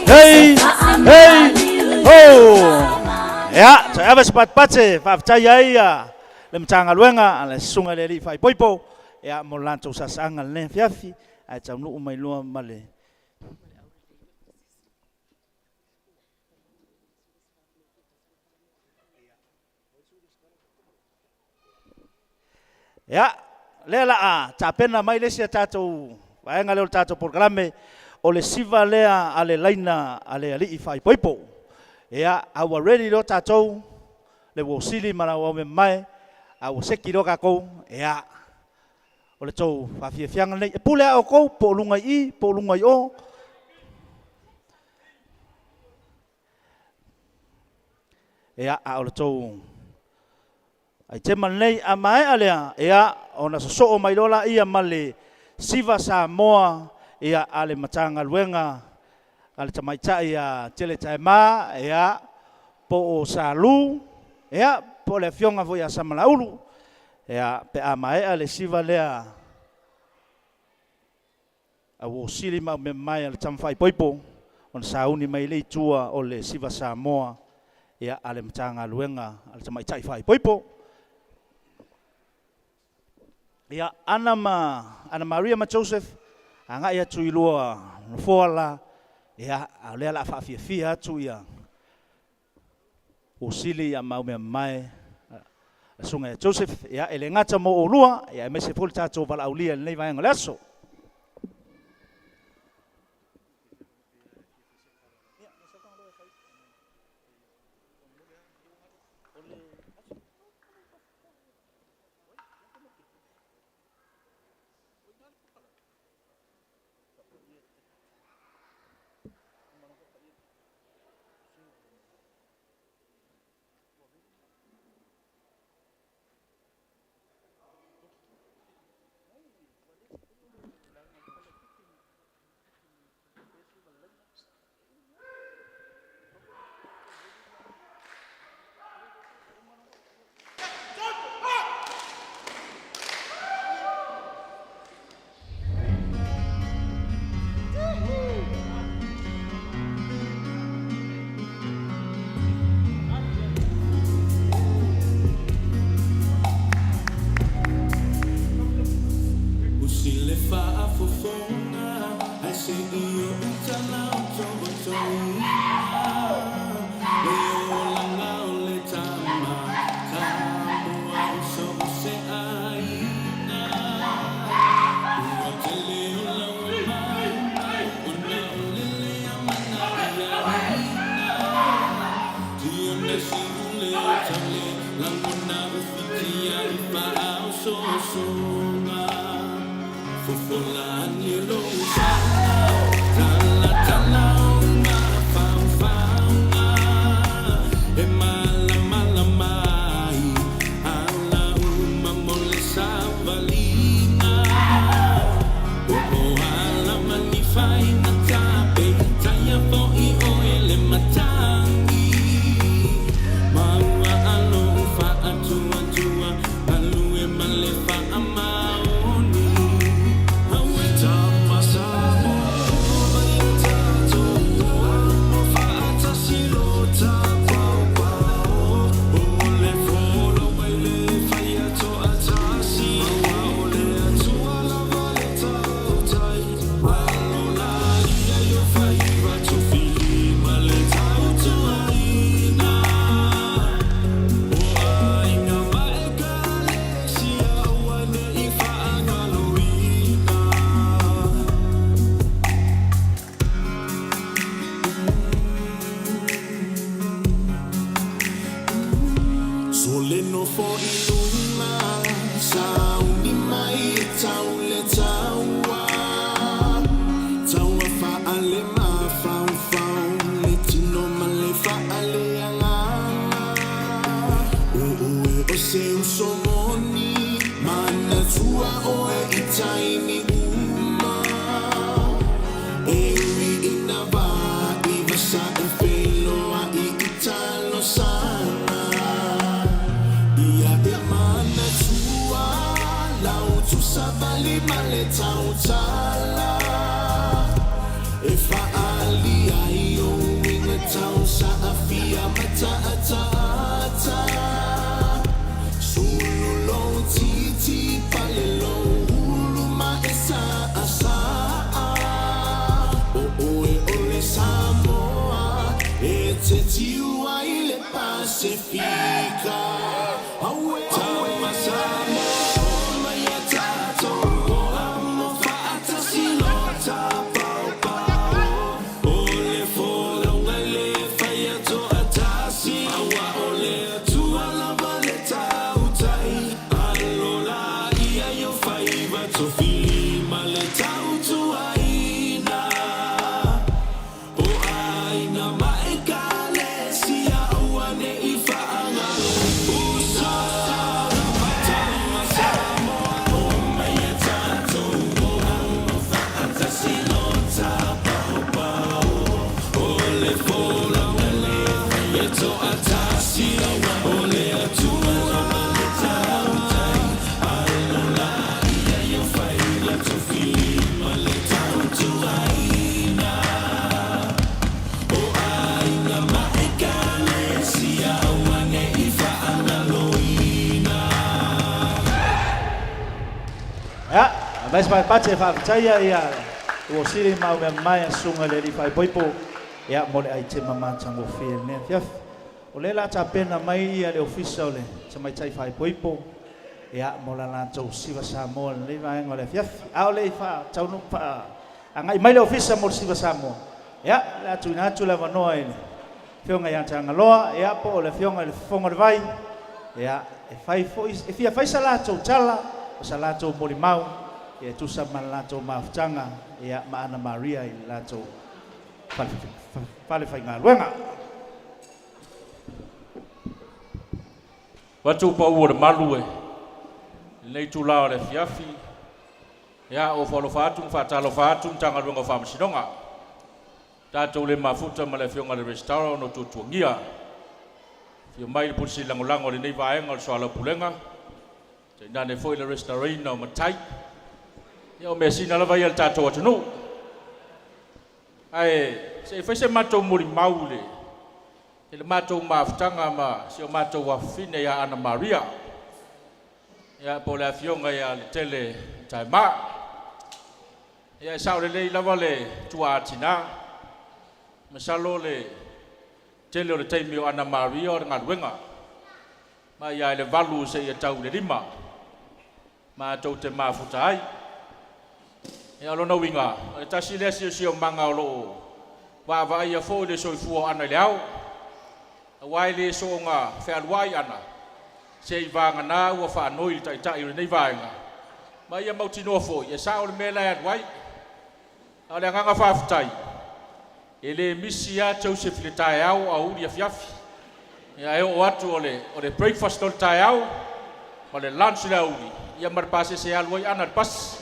Hey, hey, ho! Ia, toe ave se patupate, faafetai ai ia le Matagaluega a le Susuga i le Alii Faaipoipo, ia, mo le latou sasaaga lenei afiafi, ae taunuu mai loa ma le Ia, lea la a tapena mai le isi a tatou vaega lea o le tatou polokalame, o le siva lea a le laina a le alii faaipoipo. Ia, a ua ready loa tatou, le uo sili ma lau aumemae, a ua seki loa tatou, ia, o le tou faafiafiaga lenei. E pule lava outou po o luga i i, po o luga i o. Ia, a o le tou aitema lenei. A maea lea, ia, ona sosoo mai loa laia ma le Siva Samoa, ia, a le Matagaluega a le Tamaitai ia Tele Taema, ia, po o Salu, ia, po o le Afioga foi ia Samalaulu, ia, pe a maea le siva lea a uo sili ma aumemae a le tama faaipoipo, ona sauni mai lea i tua o le Siva Samoa, ia, a le Matagaluega a le Tamaitai Faaipoipo. Ia, Ana ma Ana Maria ma Joseph, agai atu i lua nofoa la, ia, a o lea o le a faafiafia atu ia ua sili ia ma aumea mamae le susuga ia Joseph, ia, e le gata mo oulua, ia, aemaise foi le tatou valaaulia i lenei vaega o le aso. Usi le faafofoga ae se i ou talaototoina le olaga o le tama tamua i so o se aiga. Ua tele o lau maumau ona o le le amanaia ina. Tionesi ule o taule. Lagona ufitia i faaosoosoga Fofolani lou fala Talatala o mafaufauga E malamalama ai Ala uma mo le savaliga Po o a lava ni faigata Peitai fo'i oe le matagi Ma ua alo faatuatua Galue ma le faamaoni Aue tama Samoa mai o tatou Amo faatasi lo tapaopao O le folau mai le faia toatasi Aua o le Atua lava le tautai Alo laia i o faiva tofilima le tautuaina O aiga ma ekalesia aua nei faagaloina. Sole nofo i luga sauni mai e tau le taua Taua faale mafaufau le tino ma le faale agaga O oe o se uso moni manatua oe i taimi uma E ui ina vaivasa e feiloai i talosaga Ia e manatua lau tuusavali ma le tautala E faaali ai ou uiga tausaafia ma taataata Sulu lou titi pale lou ulu ma e saasaa O oe o le Samoa e te tiu ai le Pasefika Aue tama Samoa mai a tatou Amo faatasi lo tapaopao O le folauga i le faia toatasi Aua o le Atua lava le tautai Alo laia i o faiva tofilima le tautuaina O aiga ma ekalesia aua nei faagalo Uso tama Samoa o mai a tatou Amo faatasi lo tapaopao O le folauga le faia toatasi O le Atua lava le tautai Alo laia i o faiva tofilima le tautuaina O aiga ma ekalesia aua nei faagaloina. Ia, aemaise faipate e faafetaia ia ua sili ma au mea mamae a susuga i le alii faaipoipo, ia, mo le aitema matagofie i lenei afiafi. O lea o le a tapena mai ia le Ofisa o le Tamaitai Faaipoipo, ia, mo la latou Siva Samoa i lenei vaega o le afiafi. A o le i faataunuu faa agai mai le Ofisa mo le Siva Samoa, ia, o le a tuuina atu le avanoa i le Afioga ia Tagaloa, ia, po o le Afioga i le Fofoga o le Vai, ia, e fai foi, e fia fai sa latou tala, o sa latou molimau, ia, e tusa ma le latou mafutaga, ia, ma Ana Maria i le latou falefaigaluega. Avatu pau o le malu e lenei itula o le afiafi, ia ua faalofa atu ma faatalofa atu le Matagaluega o Faamasinoga. Tatou le mafuta ma le Afioga i le Resitara ona o tuatuagia. Afio mai le Pule Sili Lagolago o lenei vaega o le Soalaupulega, tainane foi le resitalaina o matai. Ia o measina lava ia a le tatou atunuu. Ae se i fai se matou molimau i le matou mafutaga ma si o matou afafine ia Ana Maria, ia po o le Afioga ia Letele Taema. Ia e sao lelei lava le tuaatinā, masalo le tele o le taimi o Ana Maria o le galuega, mai lava i le 8 seia tau i le 5 matou te mafuta ai. Ia o lona uiga, o le tasi lea siosiomaga o loo vaavaaia foi le soifua o Ana i le ao, aua e le soona fealuai Ana. Seiavagana ua faanoi i le Taitai o lenei Vaega, ma ia mautinoa foi e sao le mea la e alu ai. A o le agaga faafetai, e le misi lava Joseph i le taeao, aoauli, afiafi. Ia e oo atu o le o le breakfast o le taeao ma le lunch i le aoauli, ia ma le pasese e alu ai Ana i le pasi.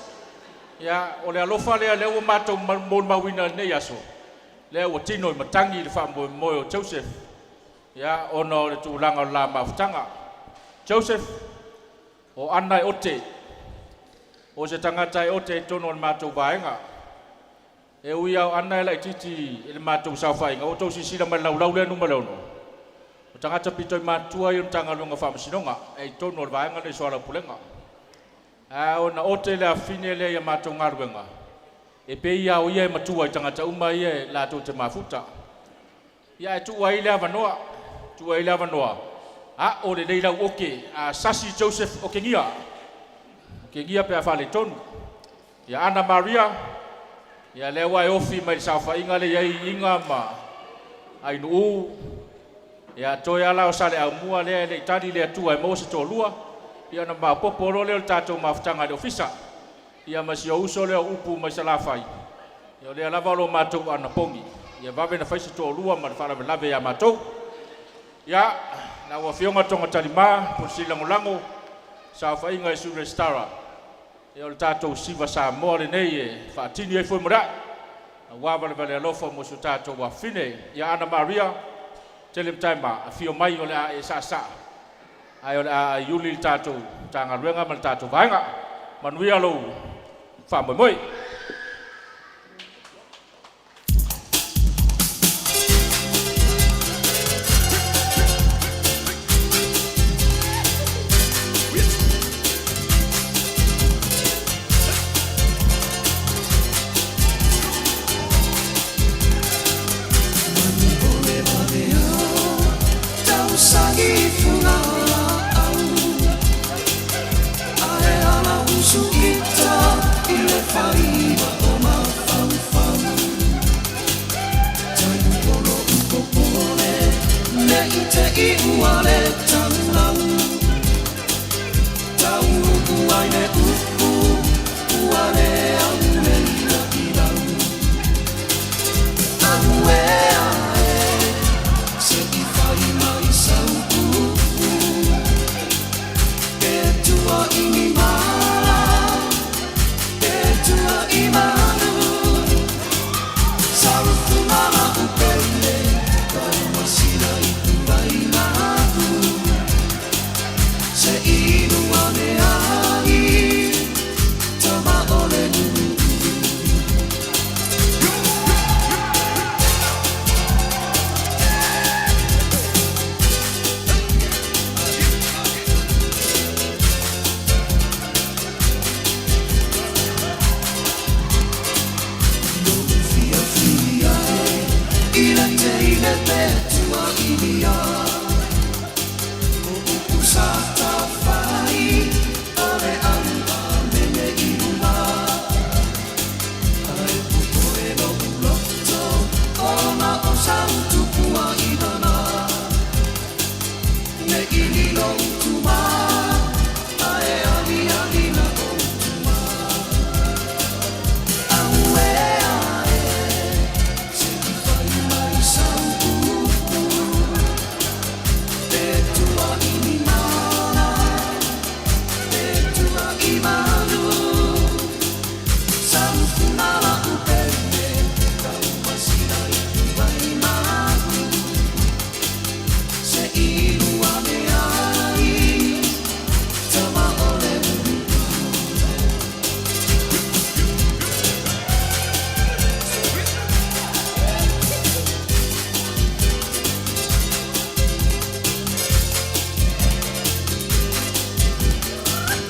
Ia o le alofa lea lea ua matou molimauina i lenei aso, lea ua tino i matagi le faamoemoe o Joseph, ia ona o le tulaga o le la mafutaga. Joseph, o Ana e ote, o se tagata e ote i totonu o le matou vaega. E ui lava o Ana e laitiiti i le matou saofaiga, ua outou silasila mai i le laulau lea numera 6, o tagata pito i matutua ia o le Matagaluega o Faamasinoga e i totonu o le vaega lenei o soalaupulega. Ae ona ote le afafine lea i a matou galuega, e pei lava o ia e matua i tagata uma ia e latou te mafuta. Ia ae tuu ai le avanoa, tuu ai le avanoa, a'o lelei lau oke, a sasi Joseph okegia, okegia pe a faaletonu. Ia Ana Maria, ia lea ua e ofi mai i le saofaiga lea e i ai Iga ma Ainuu, ia toe lava la o Saleaaumua lea e le i tali le Atua e maua se toalua, ia ona maopoopo loa lea o le tatou mafutaga i le ofisa. Ia ma si ou uso lea o Upu mai Salafai, ia o lea lava o lo o matou anapogi, ia vave ona fai se toalua ma le faalavelave ia matou. Ia, lau Afioga Togatalima, Pule Sili Lagolago, saofaiga i le Sui Resitara, ia o le tatou Siva Samoa lenei e faatini ai foe ma le a'i aua valevale alofa mo si o tatou afafine. Ia Ana Maria, tele ma taema, afio mai o le a e saasaa, ae o le a iuli le tatou Matagaluega ma le tatou vaega. Manuia lou faamoemoe.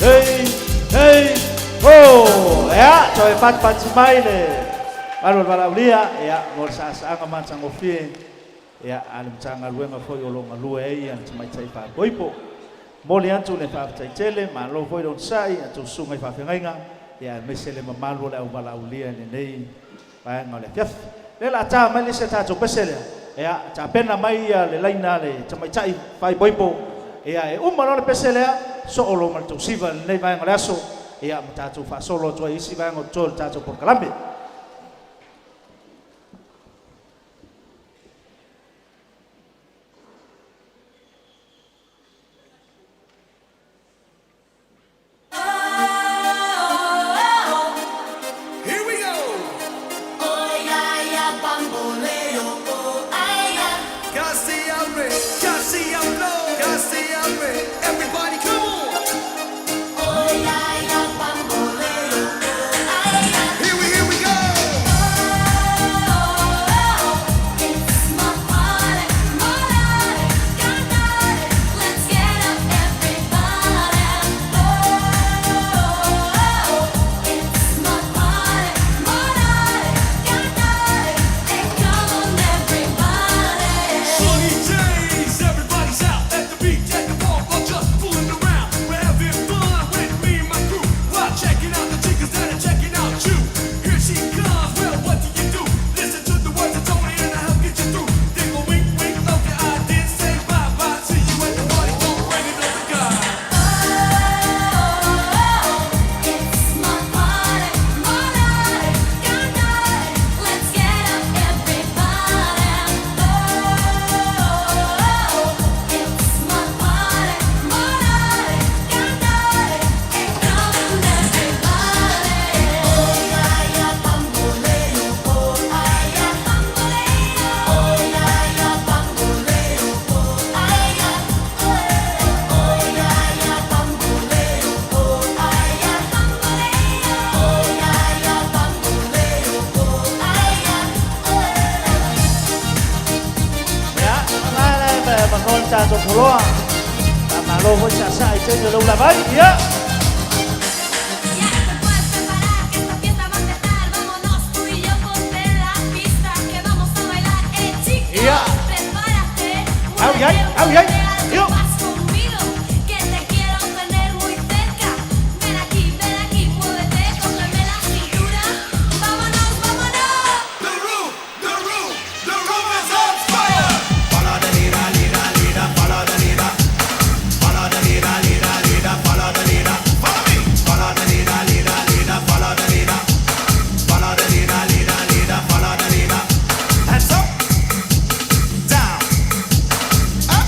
Hei, hei, ho! Ia, toe patipati mai le malu o le valaaulia, ia, mo le saasaaga matagofie, ia, a le Matagaluega foi o lo o galue ai le Tamaitai Faaipoipo. Momoli atu le faafetai tele, malo foi le onosai i a outou susuga i faafeagaiga, ia, aemaise le mamalu o le au valaaulia i lenei vaega o le afiafi. O lea o le a ta mai le isi a tatou pese lea, ia, tapena mai le laina a le Tamaitai Faaipoipo. Ia, e uma loa le pese lea, soo lo ma le tausiva i lenei vaega o le aso, ia, ma tatou faasolo atu ai i isi vaega o totoe o le tatou polokalame. Here we go. Casi abre, casi hablo, casi abre. Everybody come on. Here we go. It's my party, party, cantare. Let's get up, everybody. Oh, it's my party, party, cantare. And come on, everybody. Sunny days, everybody's out at the beach, at the park, or just fooling around. We're having fun with me and my crew while checking out the chicas that are checking out you. Here she comes, well, what do you do? Listen to the words of Tony and I'll help get you through. Then go wink, wink, okay, I did say bye bye. See you at the party, don't bring another guy. It's my party, party, cantare. Let's get up, everybody. Oh, it's my party, party, cantare. And come on, everybody. Oh ya ya bamboleo, oh ya bamboleo, oh ya ya bamboleo, oh ya, oh ya ya bamboleo, oh ya bamboleo, oh ya ya bamboleo, oh ya. Ia, o la e avanoa le tatou poloa. Faamalo foi saasaa i taimi o le ula mai. Ia. Ya te puedes preparar que esta fiesta va a empezar. Vámonos tú y yo, ponte en la pista que vamos a bailar, chico. Ia. Prepárate, Au, ai, muévete, au, ai. muévete al Io. compás conmigo, que te quiero tener muy cerca. Ven aquí, muévete, cógeme la cintura. Vámonos, vámonos. The roof, the roof, the roof is on fire. Hands up, down, up,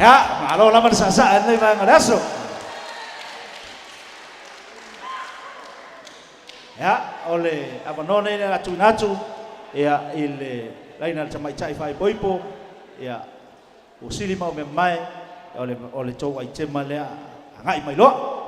Ia, malo lava le saasaa i lenei vaega o le aso. Ia, o le avanoa lenei o le a tuuina atu ia, i le laina a le tamaitai faaipoipo, ia, ua sili ma mamae, o le tou aitema lea, agai mai loa.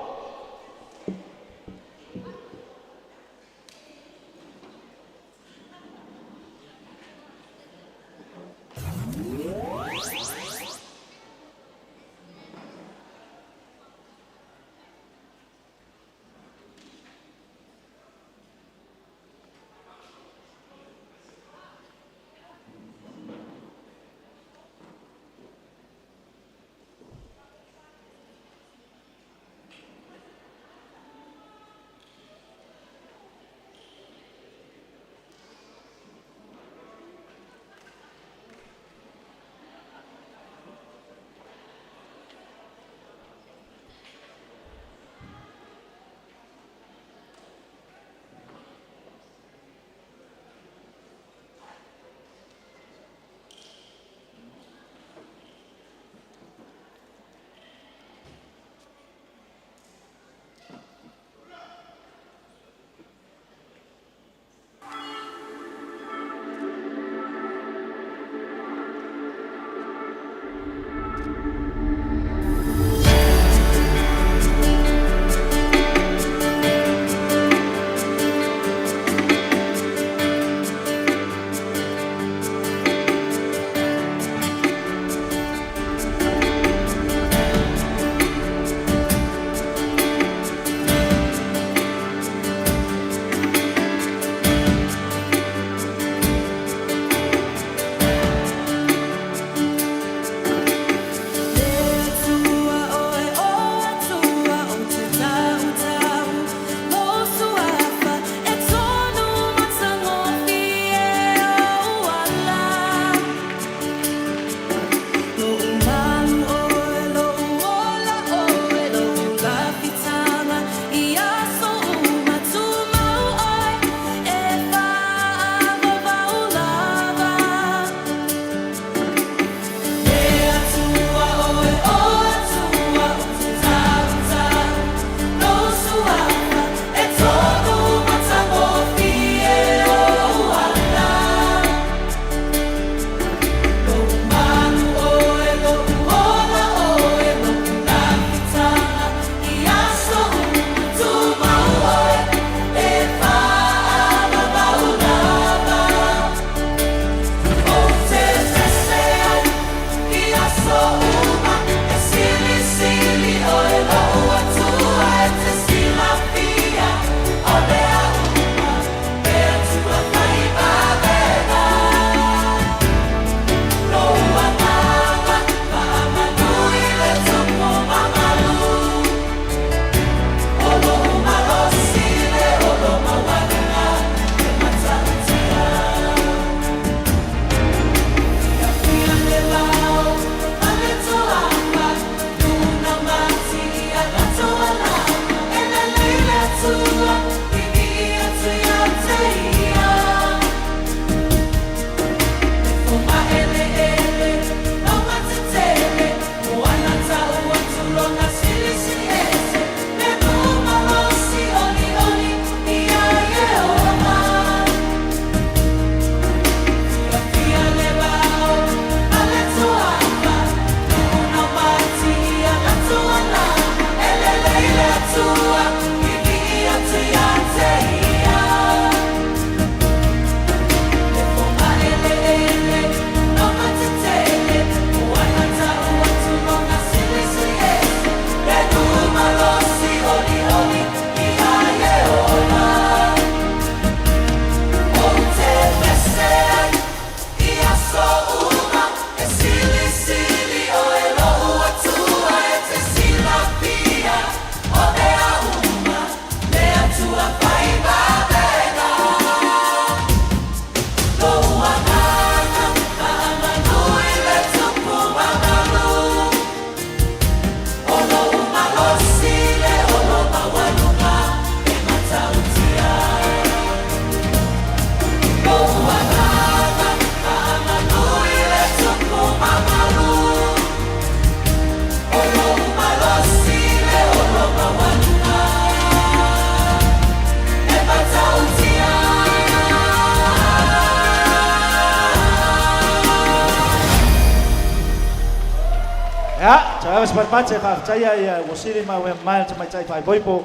Ia, tau se patipati e faafetaia ia ua sili ma ua mamae le tamaitai faaipoipo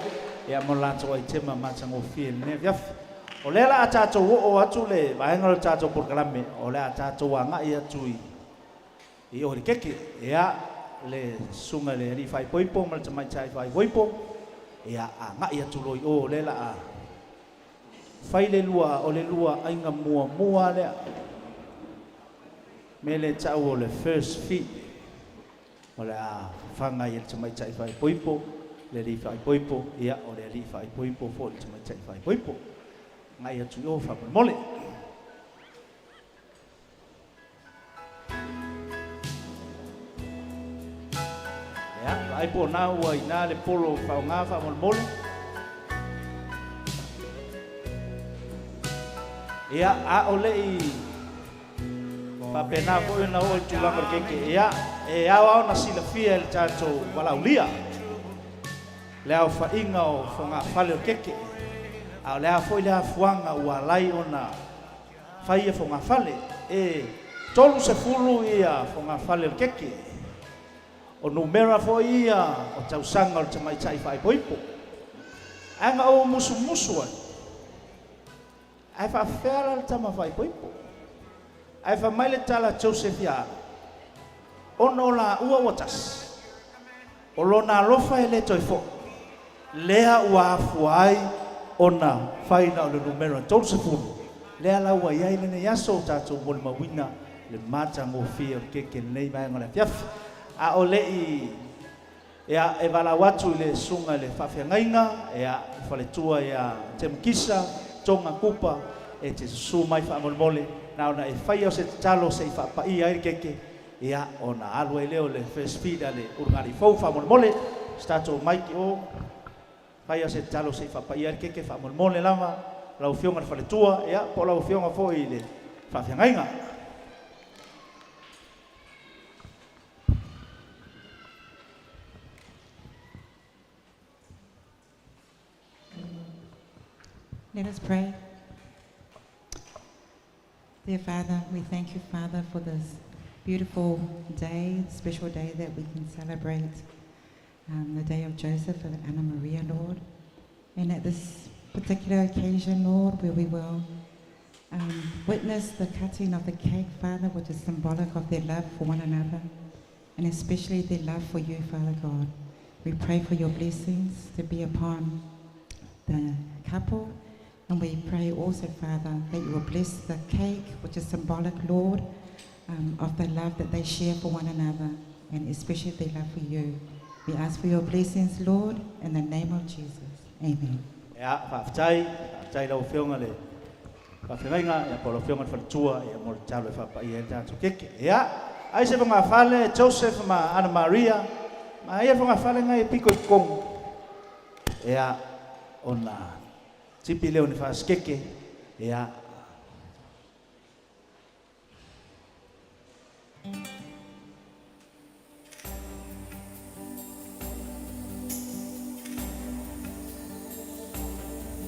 ia mo le latou aitema matagofie i lenei afiafi. O lea la a tatou oo atu le vaega o le tatou polokalame, o le a tatou agai atu i i o i le keke. Ia, le susuga i le alii faaipoipo ma le tamaitai faaipoipo, ia agai atu loa i o, o lea la a fai le lua, o le lua aiga muamua lea. Mea lea e tau o le first feed, o le a fafaga ai e le tamaitai faaipoipo le alii faaipoipo, ia o le alii faaipoipo foi le tamaitai faaipoipo. Agai atu i o faamolemole. Ia, vaai po o na ua i ina le polo faaaoga faamolemole. Ia, a o le i faapena foi ona oo i le tulaga o le keke, ia, e ao lava ona silafia e le tatou valaaulia le aofaiga o fogafale o le keke, a o le a foi le afuaga ua ala ai ona fai ia fogafale. E 30 ia fogafale o le keke. O numera foi ia o tausaga o le tamaitai faaipoipo. Ae na ou musumusu ai, ae faafefea la le tama faaipoipo? Ae fai mai le tala a Joseph ia au, Ona o laua ua tasi, o lona alofa e le toe foi, lea ua afua ai ona fai na o le numera 30, lea la ua i ai lenei aso ua tatou molimauina le matagofie o le keke i lenei vaega o le afiafi. A o le i Ia, e valaau atu i le susuga i le faafeagaiga, ia, le faletua ia Temukisa Tonga Kupa, e te susu mai faamolemole, na ona e faia o se tatalo se i faapaia ai le keke, ia, ona alu ai lea o le first feed a le ulugalii fou faamolemole. Se tatou mic i o, faia o se tatalo se i faapaia ai le keke faamolemole lava, lau Afioga i le faletua, ia, po o lau Afioga foi i le faafeagaiga. Let us pray. Dear Father, we thank you, Father, for this beautiful day, special day that we can celebrate the day of Joseph and Anna Maria, Lord. And at this particular occasion, Lord, where we will witness the cutting of the cake, Father, which is symbolic of their love for one another, and especially their love for you, Father God. We pray for your blessings to be upon the couple, and we pray also, Father, that you will bless the cake, which is symbolic, Lord, of the love that they share for one another, and especially their love for you. We ask for your blessings, Lord, in the name of Jesus. Amen. Ia, faafetai, faafetai i lau Afioga i le Faafeagaiga, ia, po o lau Afioga i le Faletua, ia, mo le tatalo e faapaia ai le tatou keke. Ia, ai se fogafale, Joseph ma Ana Maria, ma ia fogafale ngai e piko i totonu. Ia, ona tipi lea o ni faasikeke, ia,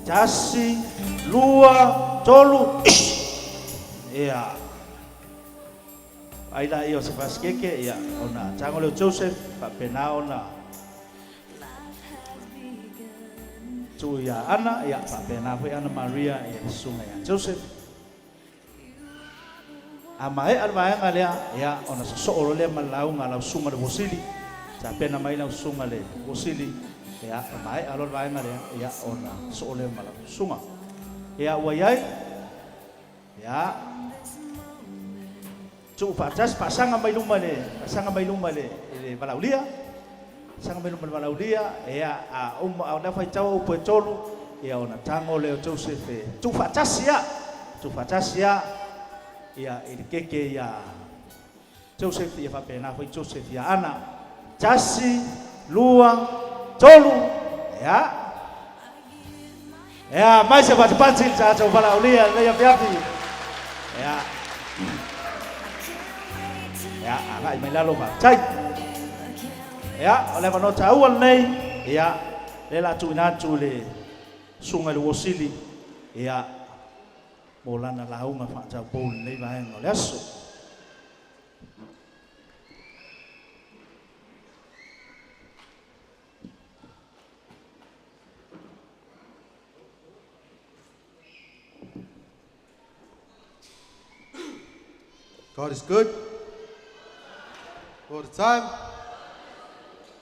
Tasi, lua, tolu, ia. Ai la ia o se fasikeke, ia, ona tago lea o Joseph, faapena ona tuu ia Ana, ia, faapena foi Ana Maria, ia, le susuga ia Joseph. A maea le vaega lea, ia, ona sosoo loa lea ma le lauga a lau susuga i le Uosili. Tapena mai lau susuga i le Uosili, ia, e maea loa le vaega lea, ia, ona sosoo lea ma lau susuga. Ia, ua i ai, ia, tuu faatasi, faasaga mai luma i le, faasaga mai luma i le, i le valaaulia. Faasaga mai luma i le valaaulia, ia, a uma, a o lea faitau upu e tolu, ia, ona tago lea o Joseph e tuu faatasi lava, tuu faatasi lava, ia, i le keke ia Joseph, ia faapena foi Joseph ia Ana. Tasi, lua, tolu, ia. Ia, mai se patipati i le tatou valaaulia i lenei afiafi. Ia. Ia, agai mai lalo faafetai. Ia, o le avanoa taua lenei, ia, lea o le a tuuina atu i le susuga i le Uosili, ia, mo lana lauga faataupou i lenei vaega o le aso. God is good all the time.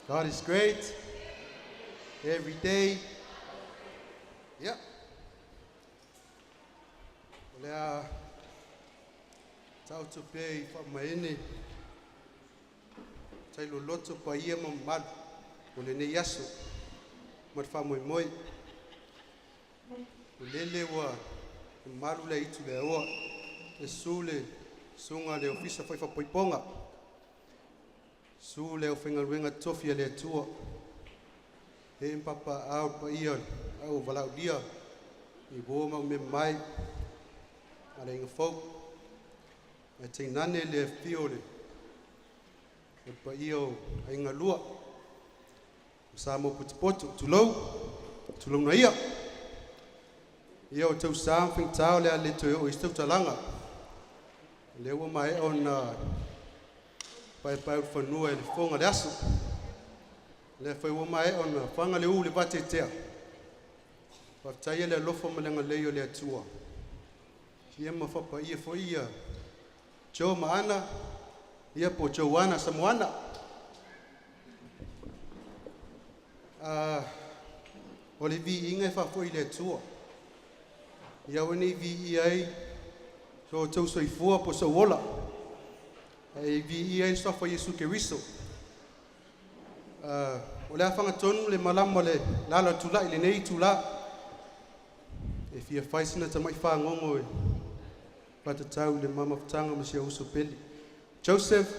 God is great every day. Yep. O lea taoto pea i faamaene tai loloto paia ma mamalu o lenei aso ma le faamoemoe. O lele ua mamalu le aitu le aoa e su le susuga le ofisa fai faaipoipoga, susu le aufaigaluega totofi a le Atua, e papaaa o le paia au valaaulia i uo ma au mea mamae a le aiga fou, ae tainane le afifio o le paia o Aiga Lua, o Samoa potopoto, tulou, tulouna ia. Ia o tausa ma faigata o le a le toe oo i ai se tautalaga. O lea ua maea ona paepaeulufanua e le fofoga o le aso. O lea foi ua maea ona faga le ū i le vateatea. Faafetaia le alofa ma le agalelei o le Atua. Ia ma faapaia foi ia Joe ma Ana, ia po o Joanna Samoana. O le viiga e faafoi i le Atua. Ia aua ne i viia ai so outou soifua po o sou ola, ae viia ai le suafa o Iesu Keriso. O le a fagatonu le malama o le ala o le tulai i lenei itula e fia fai sina tamai fagogo e faatatau i le ma mafutaga ma si ou uso pele. Joseph,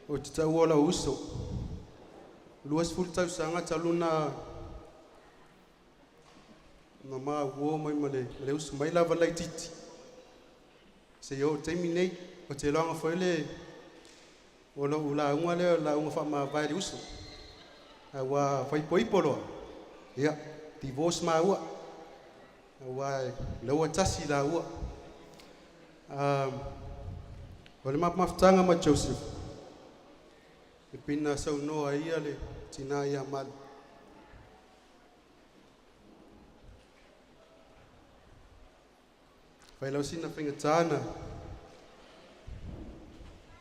ou te taua o lou uso. 20 tausaga talu ona ma uo mai ma le uso mai lava laitiiti seia oo i le taimi nei. Ou te iloaina foi le o lou lauga lea o le lauga faamavae i le uso. Ae ua faaipoipo loa, ia, divorce maua. Aua o lea ua tasi laua. O le mafutaga ma Joseph, e pei ona saunoa ai ia le tina ia Malu. Fai lau sina faigata na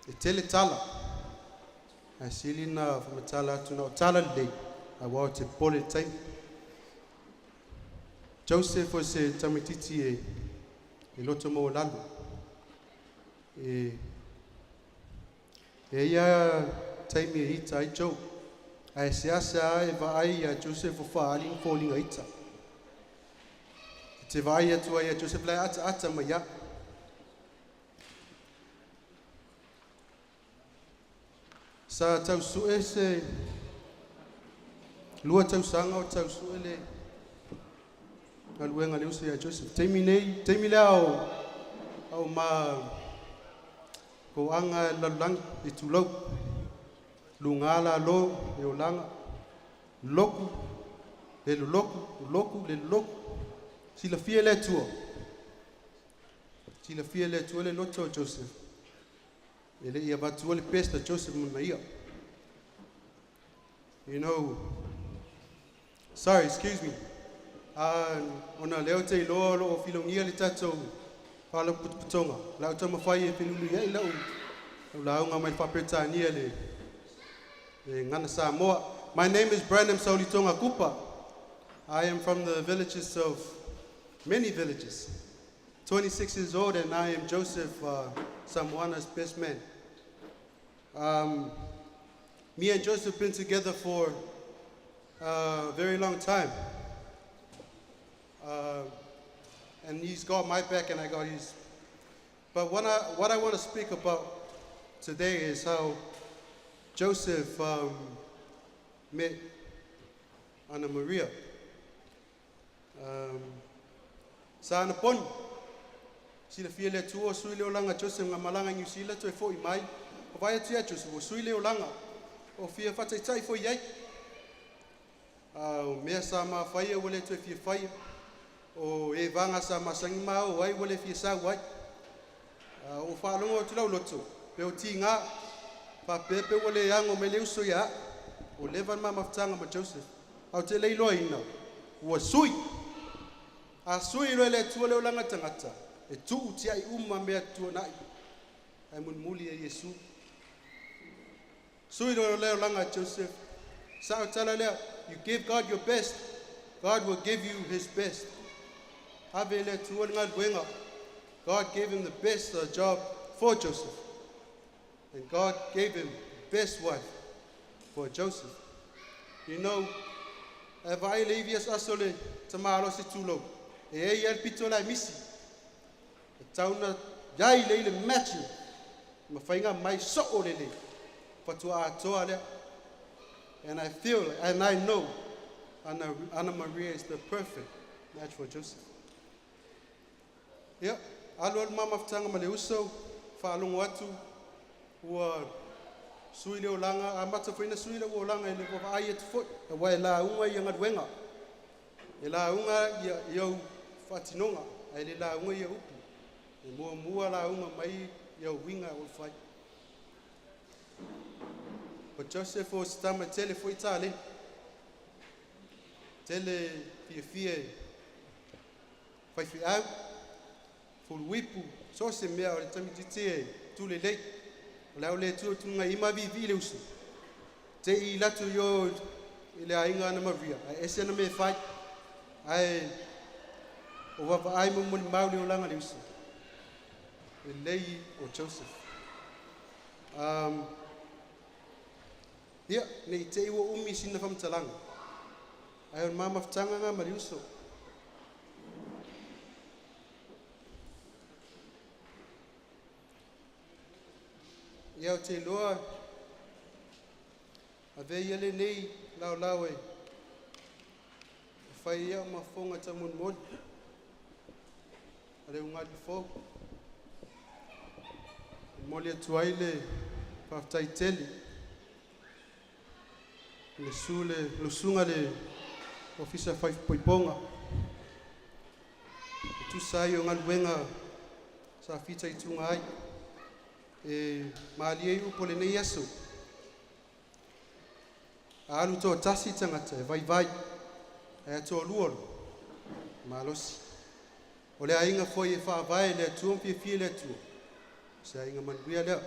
e tele tala, ae sili na faamatala atu na o tala lelei, aua ou te popole i le taimi. Joseph o se tamaitiiti e loto maualalo. E ia taimi e ita ai Joe, ae seasea e vaai ia Joseph o faaali ni foliga ita. Te vaai atu ai ia Joseph la e ataata mai ia. Sa tausue se 2 tausaga o tausue le galuega a le uso ia Joseph. Taimi nei, taimi lea o ma toaga e lalolagi i tulou. Luga lalo le olaga, loku, le loloku, loku, le loloku. Silafia le Atua. Silafia le Atua le loto o Joseph. E le i avatua le best a Joseph ma ia. Sorry, excuse me. Ona leo te iloa lo o filogia le tatou faalapotopotoga. Lau taumafai e felulu ai lau lau lauga mai faaperetania le Gagana Samoa. My name is Brandon Saulitonga Kupa. I am from the villages of many villages. 26 years old, and I am Joseph Samoana's best man. Me and Joseph have been together for a very long time. And he's got my back and I got his. But what I want to speak about today is how Joseph met Anna Maria. Sa ana poni, silafia le Atua sui le olaga Joseph nga malaga i Niu Sila toe fo'i mai. O vai atu ia Joseph o sui le olaga. O fia faataitai foi ai. O mea sa mafaia ua le toe fia faia. O e vaga sa masani ma o ai ua le fia sau ai. O faalogo atu lau loto, pe o tiga, faapea pe ua le ago mai le uso ia au. O leva le ma mafutaga ma Joseph. Ae ou te le iloaina, ua sui. A sui loa e le Atua le olaga tagata, e tuu tiai uma mea tuanai. Ae mulimuli e Iesu. Sui le le olaga a Joseph. Sa'o tala lea, you give God your best, God will give you his best. Ave le Atua le galuega. God gave him the best job for Joseph. And God gave him the best wife for Joseph. E vaai le ivi aso le tamalo se tulo. E e ia le pito la misi. E tauna iai le i le matching. Ma whainga mai so o le le. Fatua atoa lea. And I feel and I know Anna Maria is the perfect match for Joseph. Ia, alu alu mama futanga ma le uso, whaalongo atu, ua sui le olaga, a mata foi na sui le olaga i le vaai atu foi, aua e lauga ia galuega. E lauga ia iau faatinoga, ae le lauga ia upu. E muamua lauga mai ia uiga o le fai. O Joseph o se tama tele foi taleni. Tele fiafia e faifeau, fuluipu, so se mea o le tamaitiiti e tulelei. O le au le Atua tuga ima vivi le uso. Te i latu yo i le aiga ana Maria. Ae ese na me fai. Ae o vava ai mo moli mau le olaga le uso. Le lei o Joseph. Ia, nei te i ua umi sina whamtalanga. Ai o mama futanga ngā ma le uso. Ia o te loa, a ve ia le nei lau lau e. E whai ia o mafonga ta mon moli. A le ungali fōu. E moli atu ai le whaftai tele. Le su le lusunga le ofisa whai poiponga. E tusa ai o ngaluenga sa fita i tunga ai. E malie i upo le nei aso. A alu tō tasi tangata e vai vai. E atoa lua lo. Malosi. O le aiga foi e whaavae le Atua ma fiafia le Atua. Se aiga manuia lea.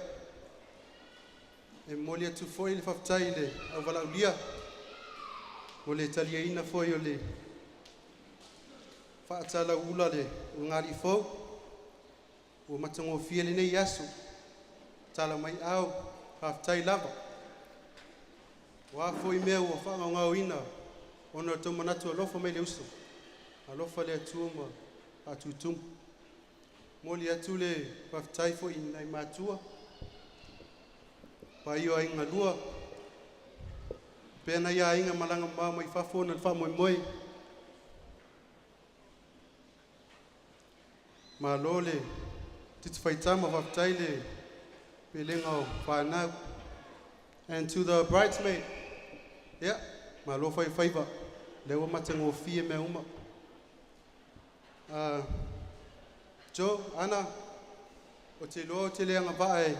E moli atu foi le faafetai i le auvalaulia. Mo le taliaina foi o le faatalaula le ugali fou. Ua matagofie lenei aso. Tala mai au, faafetai lava. Ua foi mea ua whaangaungaoina ona o tau manatu alofa mai le uso. Alofa le Atua ma faatutumu. Moli atu le faafetai foi i nai matua. Pa iyo ai ngalua. Pena ia inga malanga mama mai fafo na fa moi moi. Ma lo le titi faitama faafetai le pelega o whanau. And to the bridesmaid, yeah, ma lo fai faiva. Le ua matagofie mea uma. Joe, Ana, o te loa o te leanga vaa e,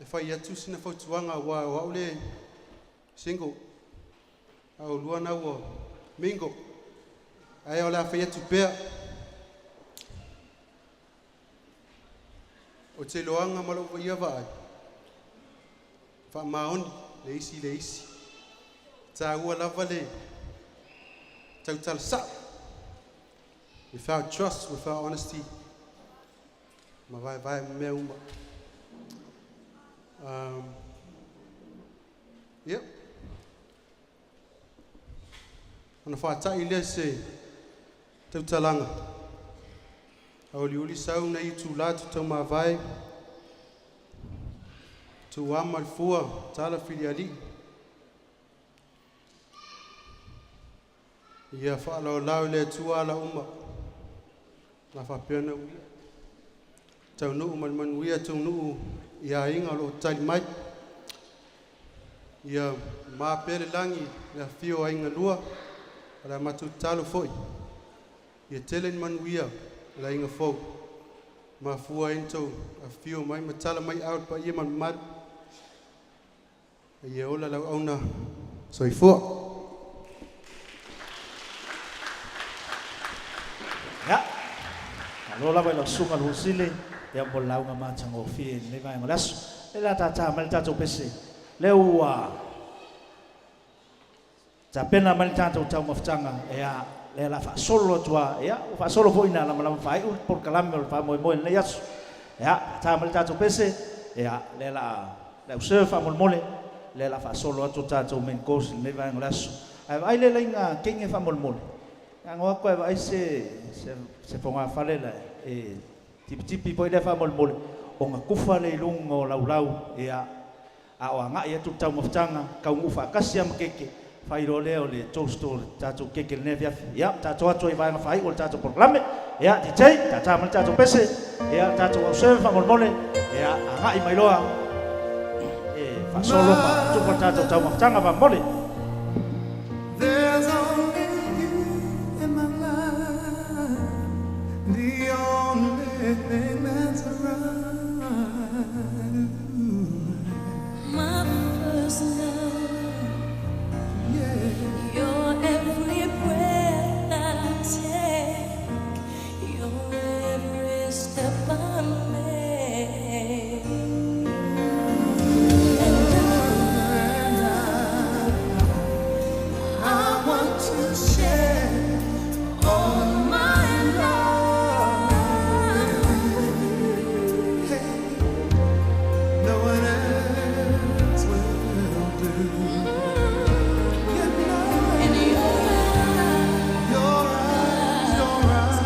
e fai atu sina fautuaga ua o au le single. A o lua na ua mingle. Ae o le a fai atu pea. O te loanga ma lou ia vaai. Faamaoni le isi le isi. Tā ua lava le tautala sa'o. Without trust, without honesty, ma vai vai mea uma. Yep. Ona whātai lea se tautalaga. A uli sau na i tū tu tau mavae. Tu ama le fua, tala filiali. Ia whaalaolao le Atua ala uma. La whapena uia. Tau nuu ma le manuia tau nuu ia aiga o loo tali mai. Ia mā pea le lagi le afio o aiga lua, o le a matou tatalo foi. Ia tele ni manuia o le aiga fou. Mafua ai na tou afifio mai ma tala mai au le paia ma le mamalu. Ia ola lau auna soifua. Ia. Malo lava i lau susuga le Hosile. Ia mo le lauga matagofie i lenei vaega o le aso. O lea o le a tata mai le tatou pese, lea ua tapena mai le tatou taumafataga, ia, lea o le a faasolo atu lava, ia, ua faasolo foi ina lamalama faaiu le polokalame o le faamoemoe i lenei aso. Ia, tata mai le tatou pese, ia, lea o le a, le au serve faamolemole, lea o le a faasolo atu le tatou main course i lenei vaega o le aso. Ae vaai le laina kege faamolemole, a o atu ae vaai se fogafale la e tipitipi foi lea faamolemole, ona tufa lea i luga o laulau, ia, a o agai atu le taumafataga, taunuu faatasi lava ma keke, fai loa lea o le toast o le tatou keke i lenei afiafi. Ia, tatou o atu ai i vaega faaiu o le tatou polokalame. Ia, DJ, tata mai le tatou pese, ia, le tatou au serve faamolemole, ia, agai mai loa e faasolo ma tufa le tatou taumafataga faamolemole. There's only you in my life, the only thing that's right. My first love, Yeah. you're every breath that I take, you're every step I make. And I want to share all my love with you. Hey, no one else will do. You know, And your eyes, your eyes,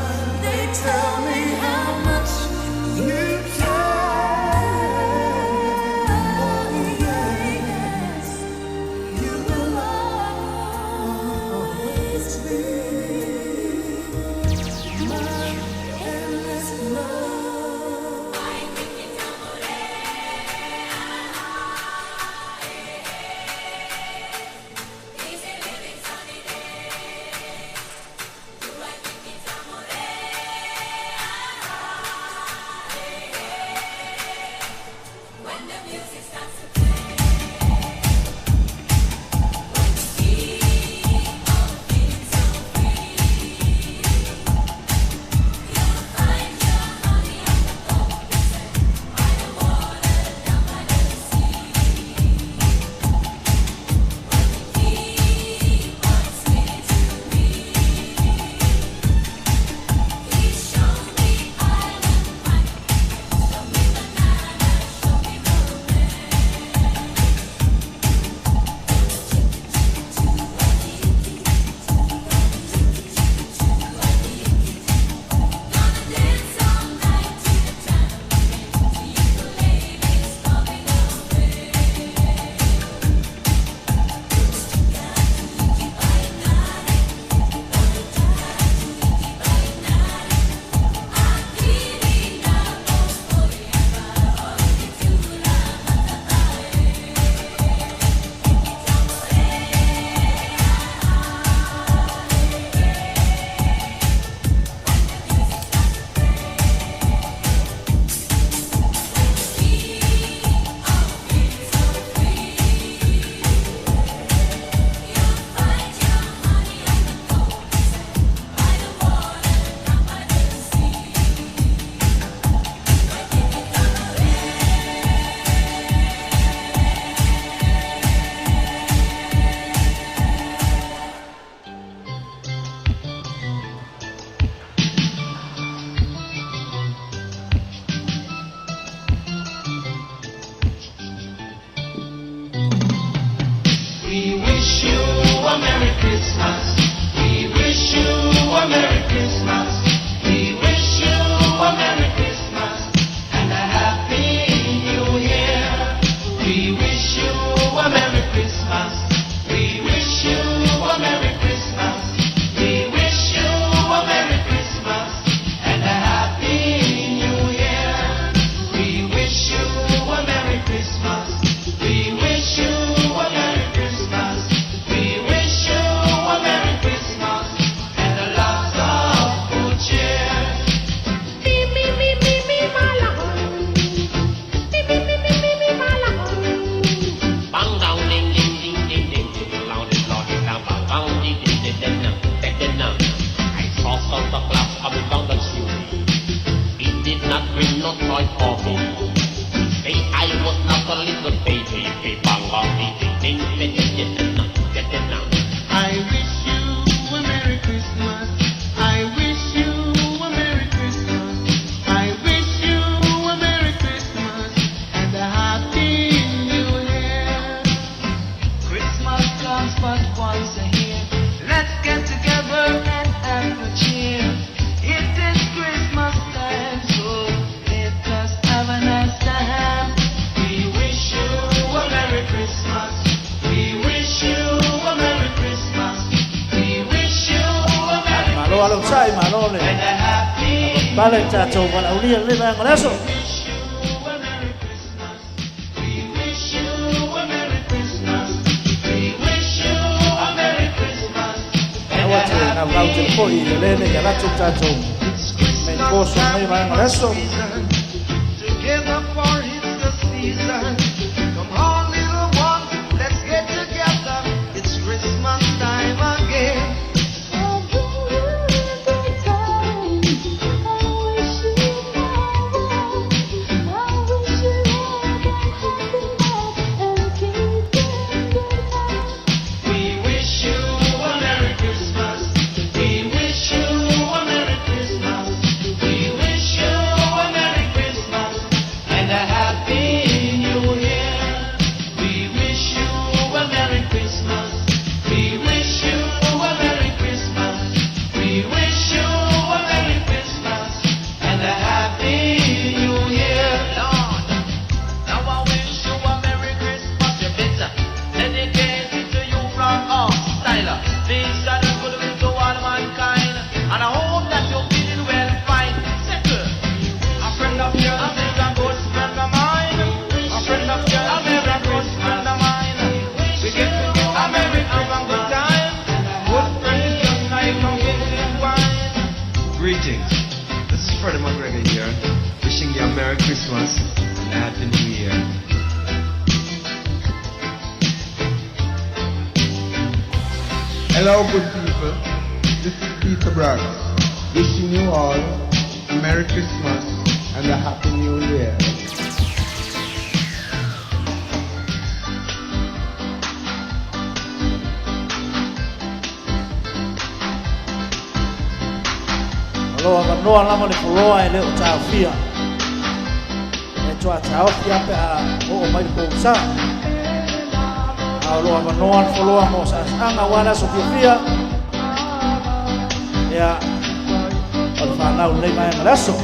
they tell me how much you you care. care. Yes, You you will always be my endless love. We wish you a Merry Christmas. We wish you a Merry Christmas. We wish you a Merry Christmas and a Happy New Year. We wish you a Merry Christmas. We wish you a Merry Christmas. We wish you a Merry Christmas and a Happy New Year. We wish you a Merry Christmas. We wish you a Merry Christmas. We wish you a Merry Christmas and a lot of I wish you a Merry Christmas. I wish you a Merry Christmas. I wish you a Merry Christmas and a Happy New Year. Christmas comes but once a year. Let's get together and have a cheer. It is Christmas time, so let us have a nice time. We wish you a Merry Christmas. We wish you a Merry Christmas. We wish you a Merry Malo alo sai malo le. and a happy Pale tatou valaaulia lenei vaega o le aso. We wish you a Merry Christmas. We wish you a Merry Christmas. Aua te naulau tele fo'i i le lele ia latou tatou main course o lenei vaega o le aso. Together for it's the season. Come on, little ones, let's get together. It's Christmas time again. We wish you a Merry Christmas. We wish you a Merry Christmas. We wish you a Merry Christmas and a Happy New Year. We wish you a Merry Christmas. We wish you a Merry Christmas. We wish you a Merry Christmas and a Happy New Year. Lord, now I wish you a Merry Christmas. You better dedicate it to you from us, Tyler. Peace and goodwill to all mankind, and I hope that you're feeling well fine. Settle. A friend of yours is a good friend of mine. A friend of yours is a good friend of mine. We get together a merry have a good time. Good friends just like a good wine. Greetings. This is Freddie McGregor here, wishing you a Merry Christmas and a Happy New Year. Hello, good people. This is Peter Braggs, wishing you all a Merry Christmas and a Happy New Year. O lo avanoa lava le foloa e le o taofia. E toa taofi ape a oo mai le pousā. A o lo avanoa le foloa mo sa'asa'aga auā le aso fiafia. Ia o le fanau i lenei vaega o le aso.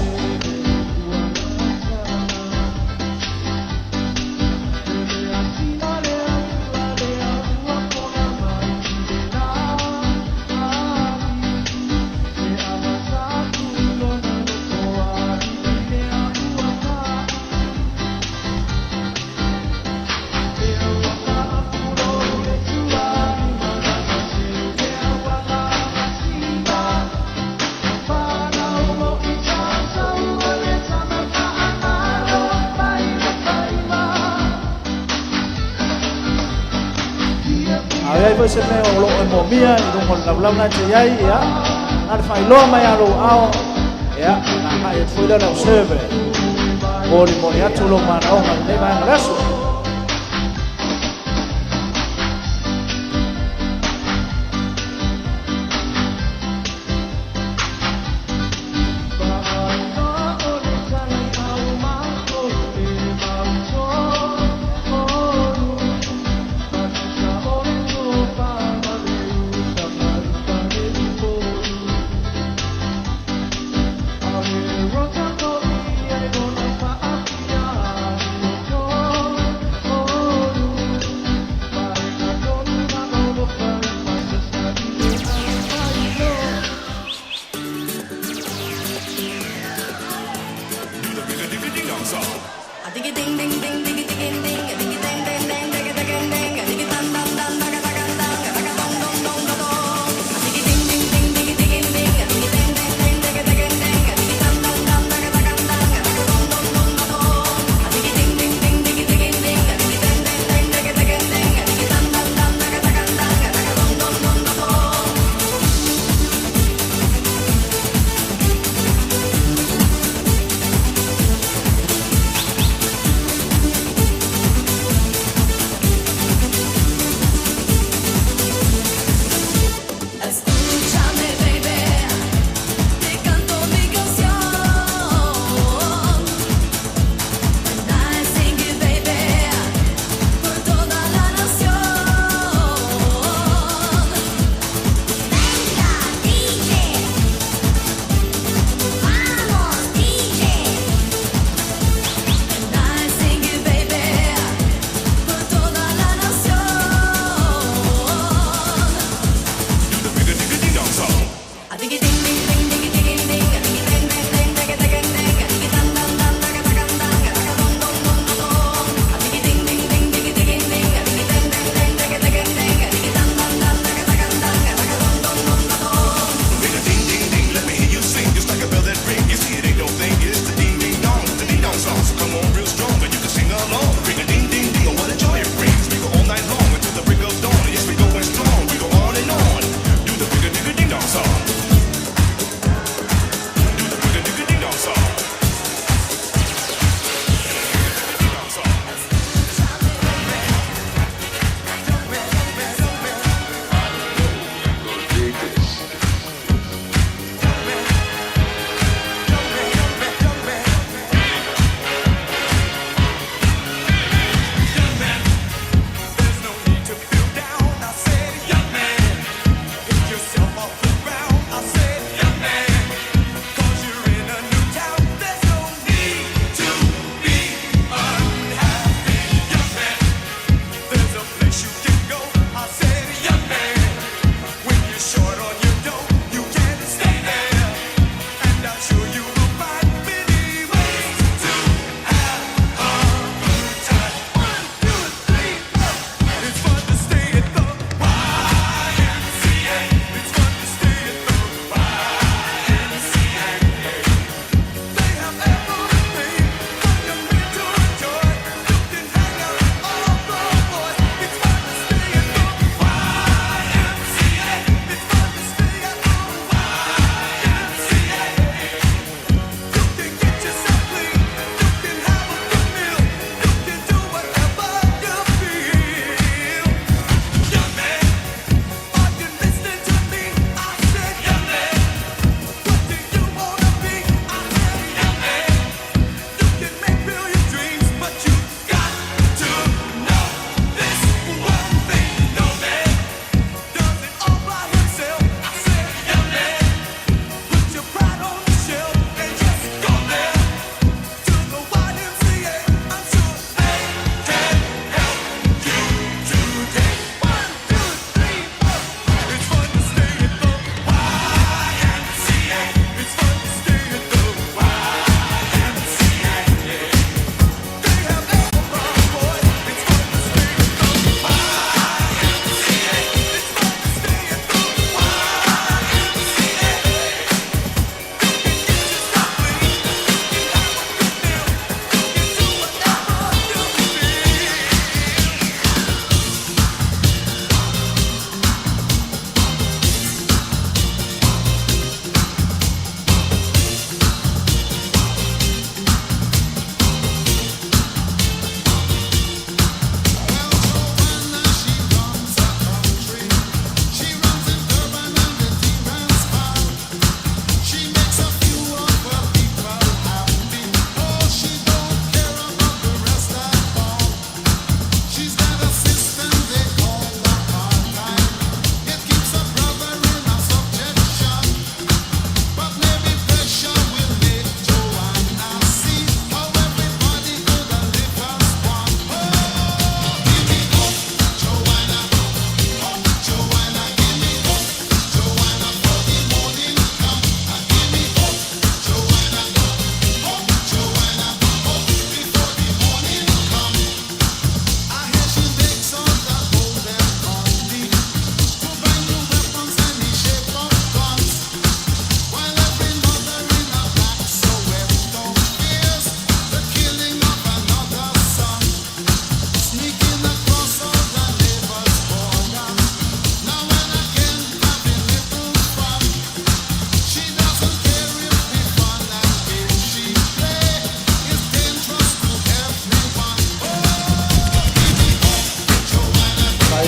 A o iai foi se mea o loo e moomia i luga o le laulau na e te iai, ia, na le faailoa mai a lou ao, ia, na agai atu foi lea o le au server e molimoli atu lou manaoga i lenei vaega o le aso.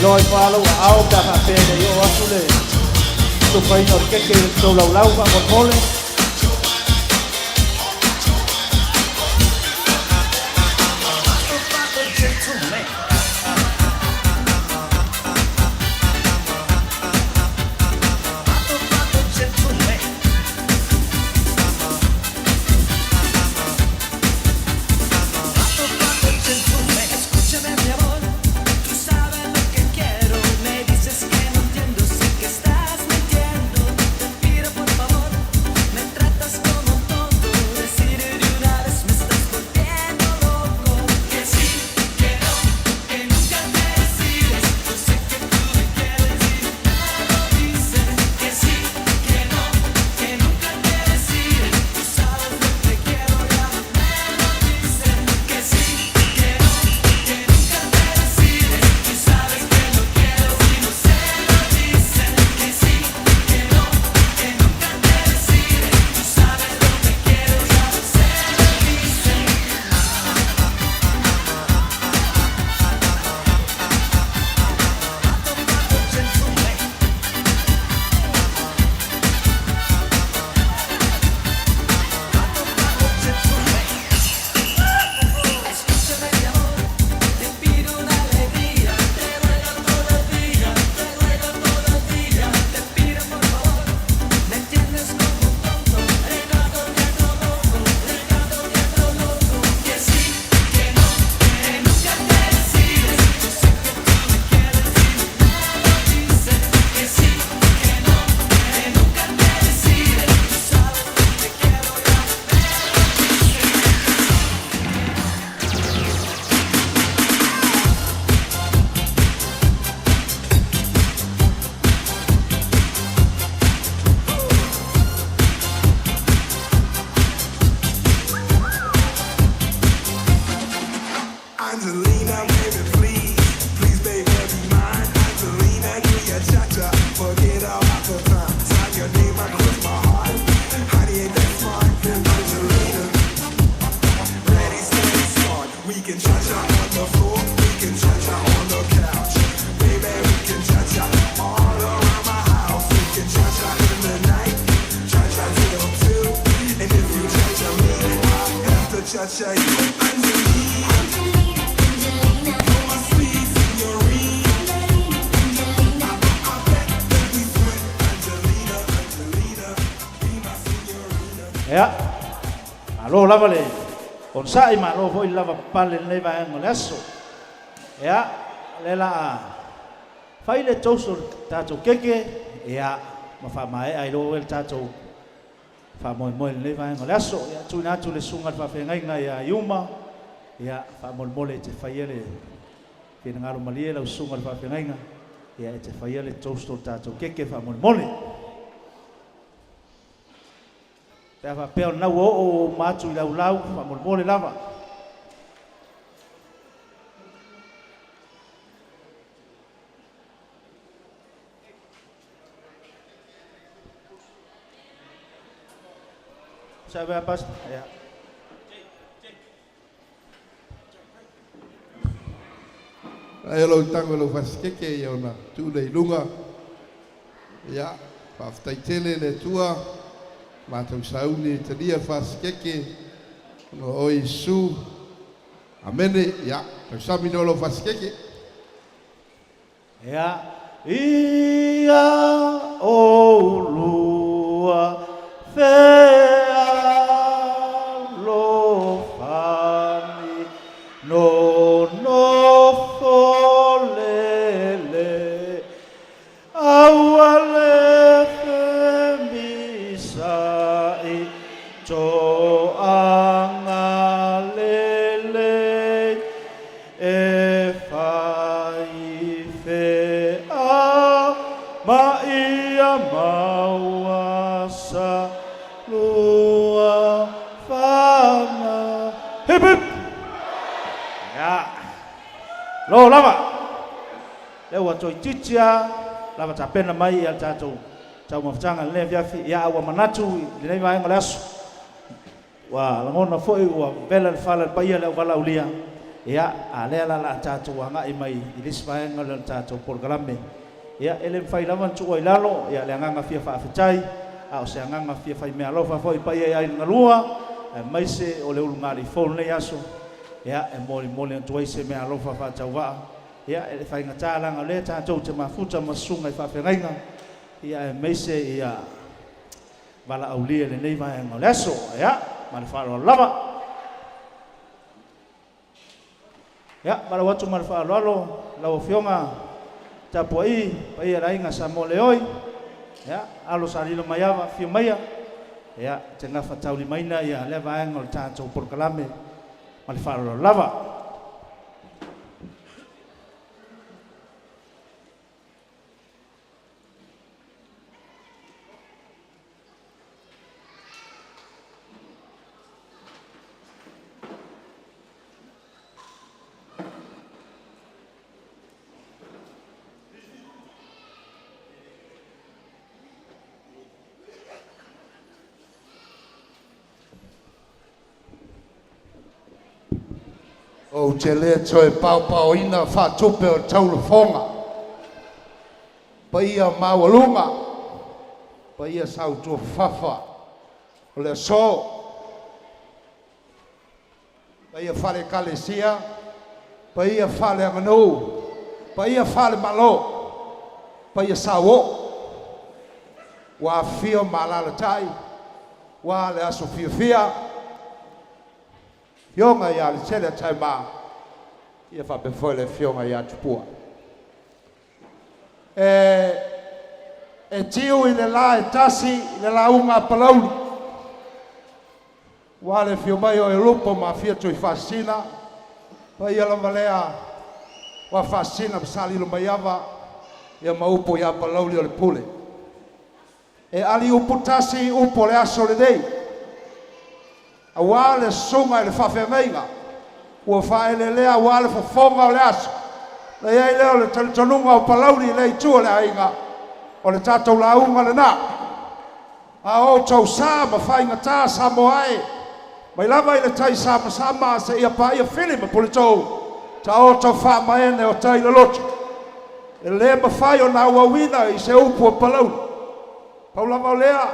iloa ifo lava lou aao pe a faapea e le'i oo atu le tufaina o le keke i le tou laulau faamolemole. Escúchame mi amor, tú sabes lo que quiero. Me dices que no entiendo, sé que estás mintiendo. Te pido por favor, me tratas como un tonto. Decir de una vez me estás volviendo loco. Que sí, que no, que nunca te decides. Yo sé que tú me quieres y me lo dices. Que sí, que no, que nunca te decides. Tú sabes lo que quiero, ya me lo dices. Que sí, que no, que nunca te decides. Tú sabes que lo quiero y no se lo dices. Que sí, que no, que nunca te decides. Tú sabes lo que quiero, ya no se lo dices. Escúchame mi amor, te pido una alegría, te ruego todo el día, te ruego todo el día, te pido por favor, me entiendes como un tonto, regado te loco, regado te loco, que sí, que no, que nunca te decides, yo sé que tú me quieres y me lo dices, que sí, que no, que nunca te decides, tú sabes lo que quiero, ya me lo dices. Angelina, baby, please, please, baby, be mine. Angelina, do your cha-cha, forget about the time. Sign your name across my heart. Honey, ain't that smart? Angelina, ready, steady, start. We can cha-cha on the floor, we can cha-cha on the couch. Baby, we can cha-cha all around my house. We can cha-cha in the night, cha-cha till 2. And if you cha-cha me, I have to cha-cha you. Angelina. Ia, malo lava le onosaʻi, malo foi le lava papale i lenei vaega o le aso. Ia, o lea la a fai le toast o le tatou keke, ia, ma faamaea ai loa le tatou faamoemoe i lenei vaega o le aso. Ia, tuuina atu le susuga i le faafeagaiga ia Iuma, ia, faamolemole e te faia le finagalo malie lau susuga i le faafeagaiga, ia, e te faia le toast o le tatou keke faamolemole. Pe a faapea o lena ua oo uma atu i laulau, faamolemole lava. Pastor. Ia. Ai o lau tago i lau fasikeke ia ona tuu lea i luga. Ia, faafetai tele i le Atua, matou sauni e talia le fasikeke ona o oe Iesu. Amene. Ia, tausami loa lau fasikeke. Ia, ia oulua fealofani nonofo lelei, aua le femisaʻi toaga lelei e fai fea ma ia maua sa lua fana. Hip hip! Ia, lo lava. Lea ua toeitiiti lava lava tapena mai le tatou taumafataga i lenei afiafi. Ia, a ua manatu i lenei vaega o le aso, ua lagona foi ua vela le fala i le paia o le auvalaaulia. Ia, a lea la o le a tatou agai mai i le isi vaega o le tatou polokalame. Ia, e le mafai lava ona tuua i lalo ia le agaga fia faafetai, a o se agaga fia faimeaalofa foi i paia i aiga lua, aemaise o le ulugalii fou i lenei aso, ia, e molimoli atu ai se meaalofa faatauvaa. Ia, e le faigata leaga o lea tatou te mafuta ma susuga i faafeagaiga, ia aemaise ia valaaulia i lenei vaega o le aso. Ia, ma le faaaloalo lava. Ia, valaau atu ma le faaaloalo lau Afioga Tapua'i, paia i le Aiga Samoeleoi, ia, alo o Sa Lilomaiava, afio maia, ia, e te gafataulimaina lea vaega o le tatou polokalame ma le faaaloalo lava. Ou te le toe paopaoina faatupe o le taulafoga, paia maualuga, paia sautuafafafa o le aso, paia faale-Ekalesia, paia faaleaganuu, paia faale-Malo, paia sauoo ua afifio ma alaalatai ua le aso fiafia, Afioga ia Letele Taima, ia faapea foi le afioga ia Tupua. E, e tiu i le la e tasi le lauga a Palauli, ua le afio mai o Elupo ma Afia Tuifaasisina, paia lava lea ua Faasisina ma Sa Lilomaiava, ia ma upu ia Palauli o le Pule. E ali upu tasi upu o le aso lenei, aua le susuga i le faafeagaiga ua faaeleelea aua le fofoga o le aso. Na i ai lea o le talitonuga o Palauli i lea itu o le aiga, o le tatou lauga lena. A o outou sa ma faigata Samoa e, mai lava i le tai samasama seia paia Fili ma Puletou, taoto faamaene o tai loloto. E le mafai ona auauina i se upu a Palauli. Pau lava o lea,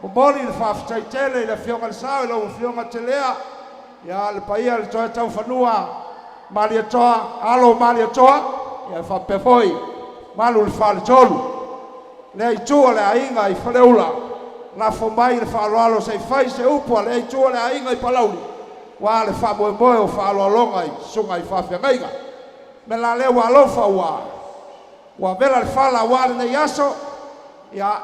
momoli le faafetai tele i le Afioga i le Sao i lau Afioga Telea, ia le paia i le Toe Taufanua Malietoa, alo o Malietoa, ia faapea foi Malu i le Faletolu, lea itu o le aiga i Faleula, lafo mai le faaaloalo se i fai se upu a lea itu o le aiga i Palauli, aua le faamoemoe o faaaloaloga i susuga i faafeagaiga. O le mea la lea ua alofa ua ua vela le fala aua lenei aso, ia,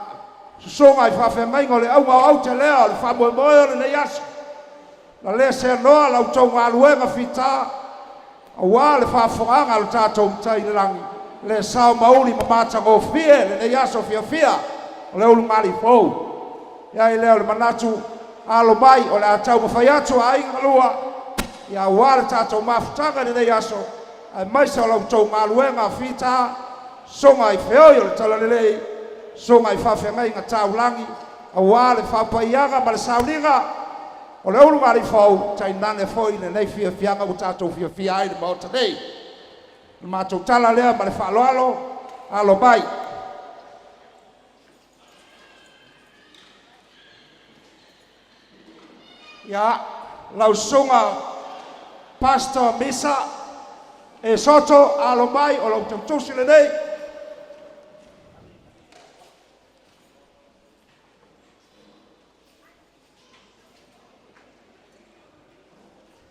susuga i faafeagaiga o le auga o aute lea o le faamoemoe o lenei aso. Na le seanoa la outou galuega fita aua le faafofogaaga a lo tatou Matai i le lagi, le sao mauli ma matagofie lenei aso fiafia o le ulugalii fou. I ai lea o le manatu, alo mai o le a taumafai atu a aiga lua, ia aua le tatou mafutaga i lenei aso, aemaise o la outou galuega fita, susuga i feoi o le Talalelei, susuga i faafeagaiga taulagi, aua le faapaiaga ma le sauniga o le ulugalii fou, tainane foi lenei fiafiaga ua tatou fiafia ai i le Maota nei. O le matou tala lea ma le faaaloalo, alo mai. Ia, lau susuga Pastor Misa e Soto, alo mai, o lau tautusi lenei.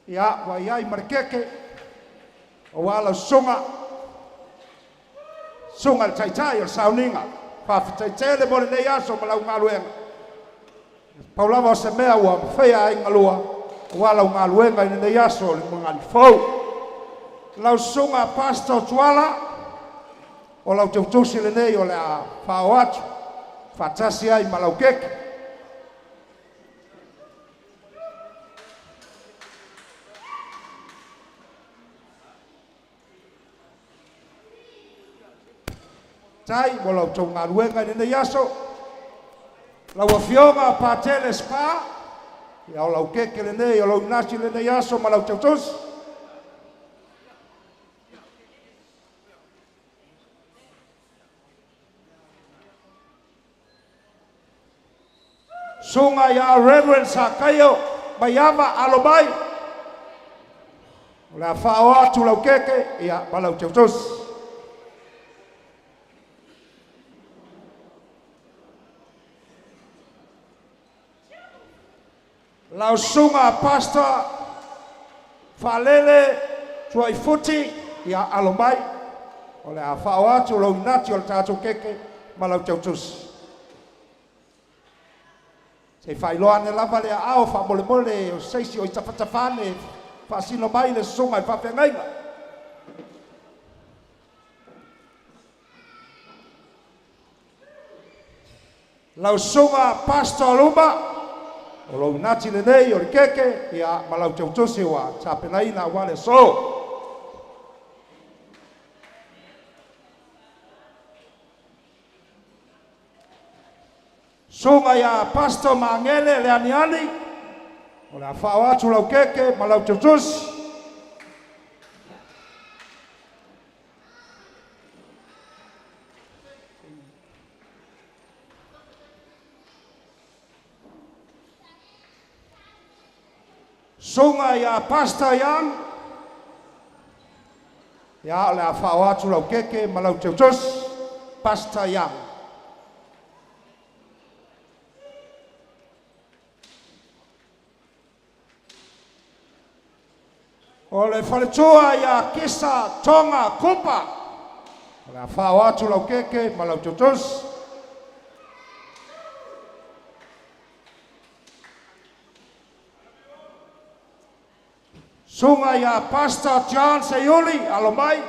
Ia, ua i ai ma le keke, aua lau susuga, susuga i le taitai o le sauniga. Faafetai tele mo lenei aso ma lau galuega. Pau lava o se mea ua mafaia ai galua, aua lau galuega i lenei aso o le Magali Fou. Lau susuga Pastor Tuala, o lau teutusi lenei o le a faaoo atu faatasi ai ma lau keke. Tai mo la outou galuega i lenei aso. Lau Afioga Patele Spa, ia o lau keke lenei, o lou inasi lenei aso ma lau tautusi. Susuga ia Reverend Sakaio Maiava, alo mai. O le a faaoo atu lau keke ia ma lau teutusi. Lau susuga Pastor Faalele Tuaifuti, ia alo mai. O le a faaoo atu lou inati o le tatou keke ma lau teutusi. Se i faailoa ane lava le aao faamolemole o se isi o i tafatafa ane e faasino mai le susuga i le faafeagaiga. Lau susuga Pastor Luma, o lou inati lenei o le keke ia ma lau teutusi ua tapenaina aua le aso. Susuga ia Pastor Magele Leaniani, o le a faaoo atu lau keke ma lau teutusi. Susuga ia Pastor Young, ia o le a faaoo atu lau keke ma lau teutusi, Pastor Young. O le faletua ia Kisa Tonga Kupa, o le a faaoo atu lau keke ma lau teutusi. Susuga ia Pastor John Seiuli, alo mai, o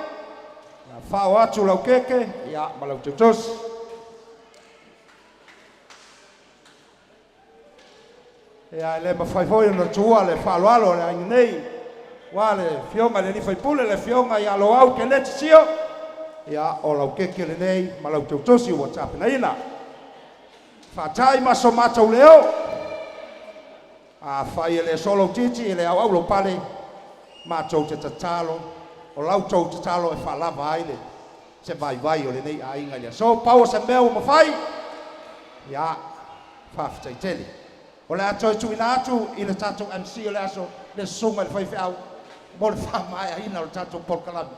le a faaoo atu lau keke ia ma lau teutusi. Ia, e le mafai foi ona tuua le faaaloalo a le aiga nei, aua le Afioga i le alii faipule, le Afioga ia Loau Keneti Sio, ia, o lau keke lenei ma lau teutusi ua tapenaina. Faatai ma so matou leo. Afai e le solo titi, e le auau lou pale, matou te tatalo, o la outou tatalo e faalava ai le se vaivai o lenei aiga i le aso. Pau o se mea ua mafai, ia, faafetai tele. O le a toe tuuina atu i le tatou MC o le aso, le susuga i le faifeau, mo le faamaeaina o le tatou polokalame.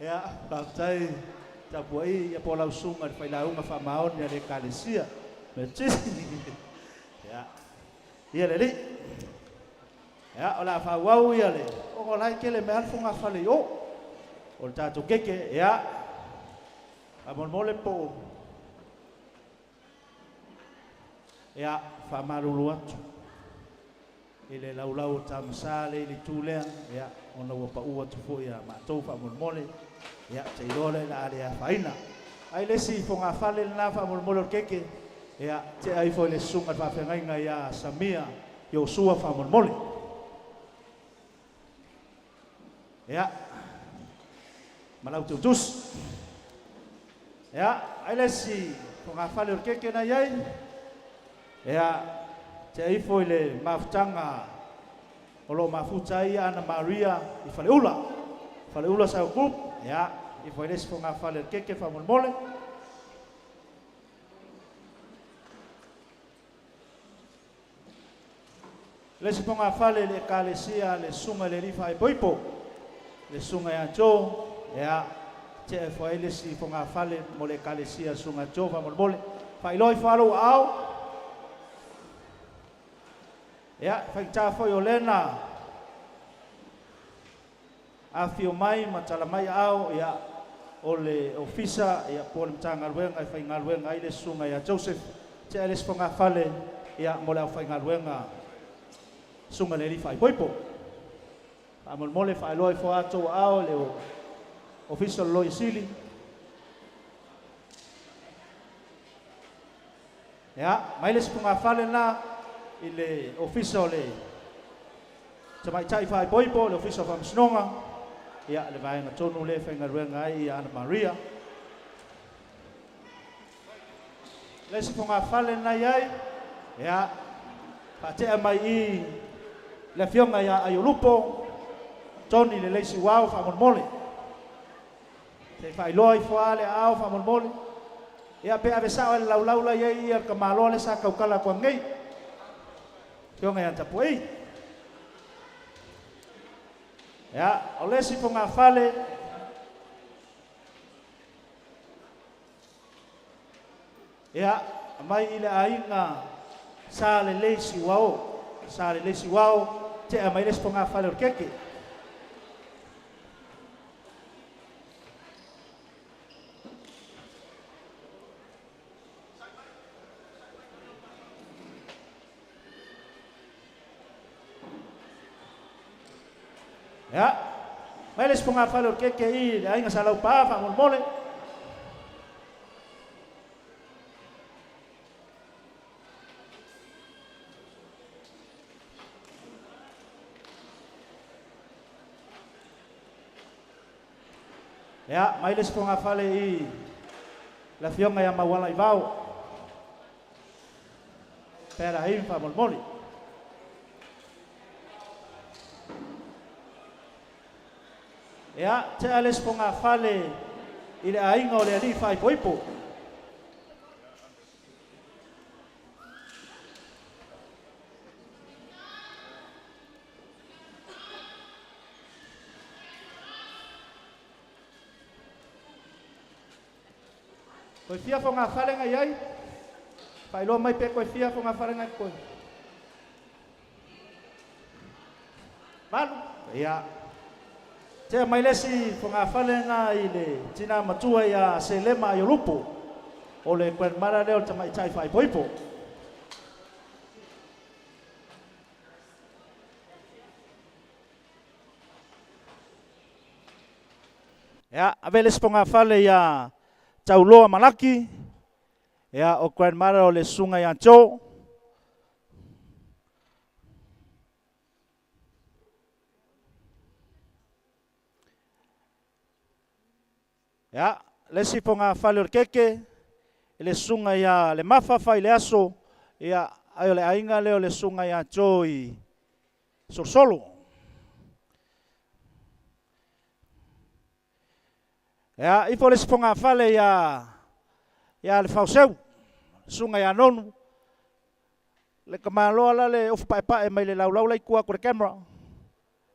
Ia, faafetai tapuai ia po o lau susuga i le failauga faamaoni a le Ekalesia Metotisi. Ia, ia le alii. Ia, o le a faaauau ia le ona o la e tele mai lava le fogafale i o. O le tatou keke, ia, faamolemole po o Ia, faamalulu atu i le laulau o Tamasa lea i le itu lea, ia, ona ua pau atu foi ia matou faamolemole, ia, ou te iloa lea o le a le afaina. Ai le isi fogafale lena faamolemole o le keke, ia, tea ifo i le susuga i le faafeagaiga ia Samia Iosua faamolemole. Ia, ma lau teutusi. Ia, ai le isi fogafale o le keke na i ai. Ia, tea ifo i le mafutaga o lo o mafuta ai Ana Maria i Faleula. Faleula Sago Group, ia, ifo ai le isi fogafale o le keke faamolemole. Le isi fogafale i le Ekalesia a le Susuga i le Alii Faaipoipo, le Susuga ia Joe, ia, tea ifo ai le isi fogafale mo le Ekalesia a le Susuga ia Joe faamolemole. Faailoa ifo lava lou aao. Ia, faigata foi o lea na afifio mai ma tala mai aao, ia, o le Ofisa, ia, po o le Matagaluega e faigaluega ai le Susuga ia Joseph, tea le isi fogafale, ia, mo le aufaigaluega Susuga i le Alii Faaipoipo. Faamolemole faailoa ifo lava outou aao i le Ofisa o le Loia Sili. Ia, mai le isi fogafale lena i le Ofisa o le Tamaitai Faaipoipo, le Ofisa o Faamasinoga, ia, le vaega tonu lea e faigaluega ai ia Ana Maria. Le isi fogafale lena i ai, ia, faatea mai i le Afioga ia Aiolupo, Tony Lelei Siuao faamolemole. Se i faailoa ifo lava le aao faamolemole. Ia pe ave sa'o e le laulau la i ai ia le tamaloa lea sa tautala atu ananei, afioga ia Tapuai. Ia, o le isi fogafale, ia, mai i le aiga Sa Lelei Siuao, Sa Lelei Siuao, tea mai le isi fogafale o le keke. Ia, mai le isi fogafale o le keke i le aiga Sa Laupaa faamolemole. Ia, mai le isi fogafale i le afioga ia Mauala Ivao. Pera Haim faamolemole. Ia, tea le isi fogafale i le aiga o le alii faaipoipo. Koe fia fogafale nga i ai? Faailoa mai pe koe fia fogafale nga i koe. Valu. Ia. Tea mai le isi fogafale nga i le tina matua ia Selema Iolupo. O le grandmother lea o le tamaitai faaipoipo. Ia, ave le isi fogafale ia Tauloa Malaki. Ia, o grandmother o le susuga ia Joe. Ia, le isi fogafale o le keke, i le susuga ia Le Mafa fai le aso, ia, ai o le aiga lea o le susuga ia Joe i Solosolo. Ia, ifo le isi fogafale ia ia le Faoseu, susuga ia Nonu, le tamaloa la le ofu paepae mai le laulau la i tua atu o le camera.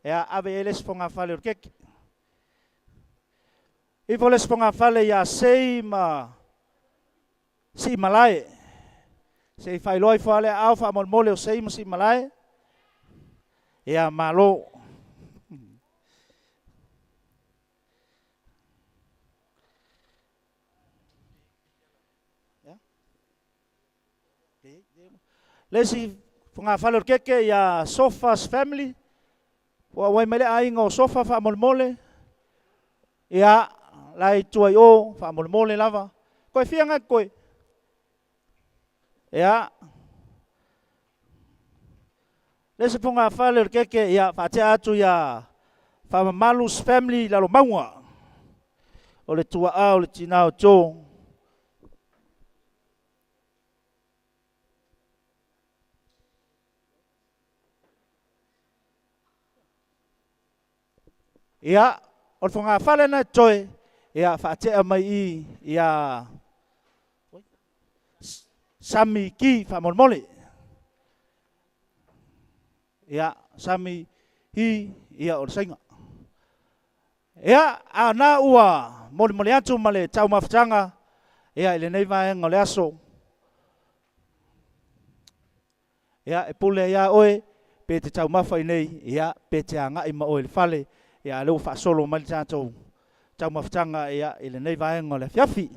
Ia, ave i ai le isi fogafale o le keke. Ifo le isi fogafale ia Sei ma Sii Malae. Se i faailoa ifo lava le aao faamolemole o Sei ma Sii Malae. Ia, malo. Le isi fogafale o le keke ia Sofa's Family. Ua auai mai le aiga o Sofa faamolemole. Ia, la i tua i o faamolemole lava. Koe fia ngai koe? Ia. Le isi fogafale o le keke, ia faatea atu ia Faamamalu's Family i Lalomauga. O le tuaa o le tina o Joe. Ia, o le fogafale na e totoe, ia faatea mai i ia Sami Ki faamolemole. Ia, Sami Hi, ia o le saiga. Ia, a na ua molimoli atu ma le taumafataga ia i lenei vaega o le aso. Ia, e pule ai lava oe, pe te taumafa i inei, ia, pe te agai ma oe i le fale, ia, a o lea ua faasolo mai le tatou taumafataga ia, i lenei vaega o le afiafi.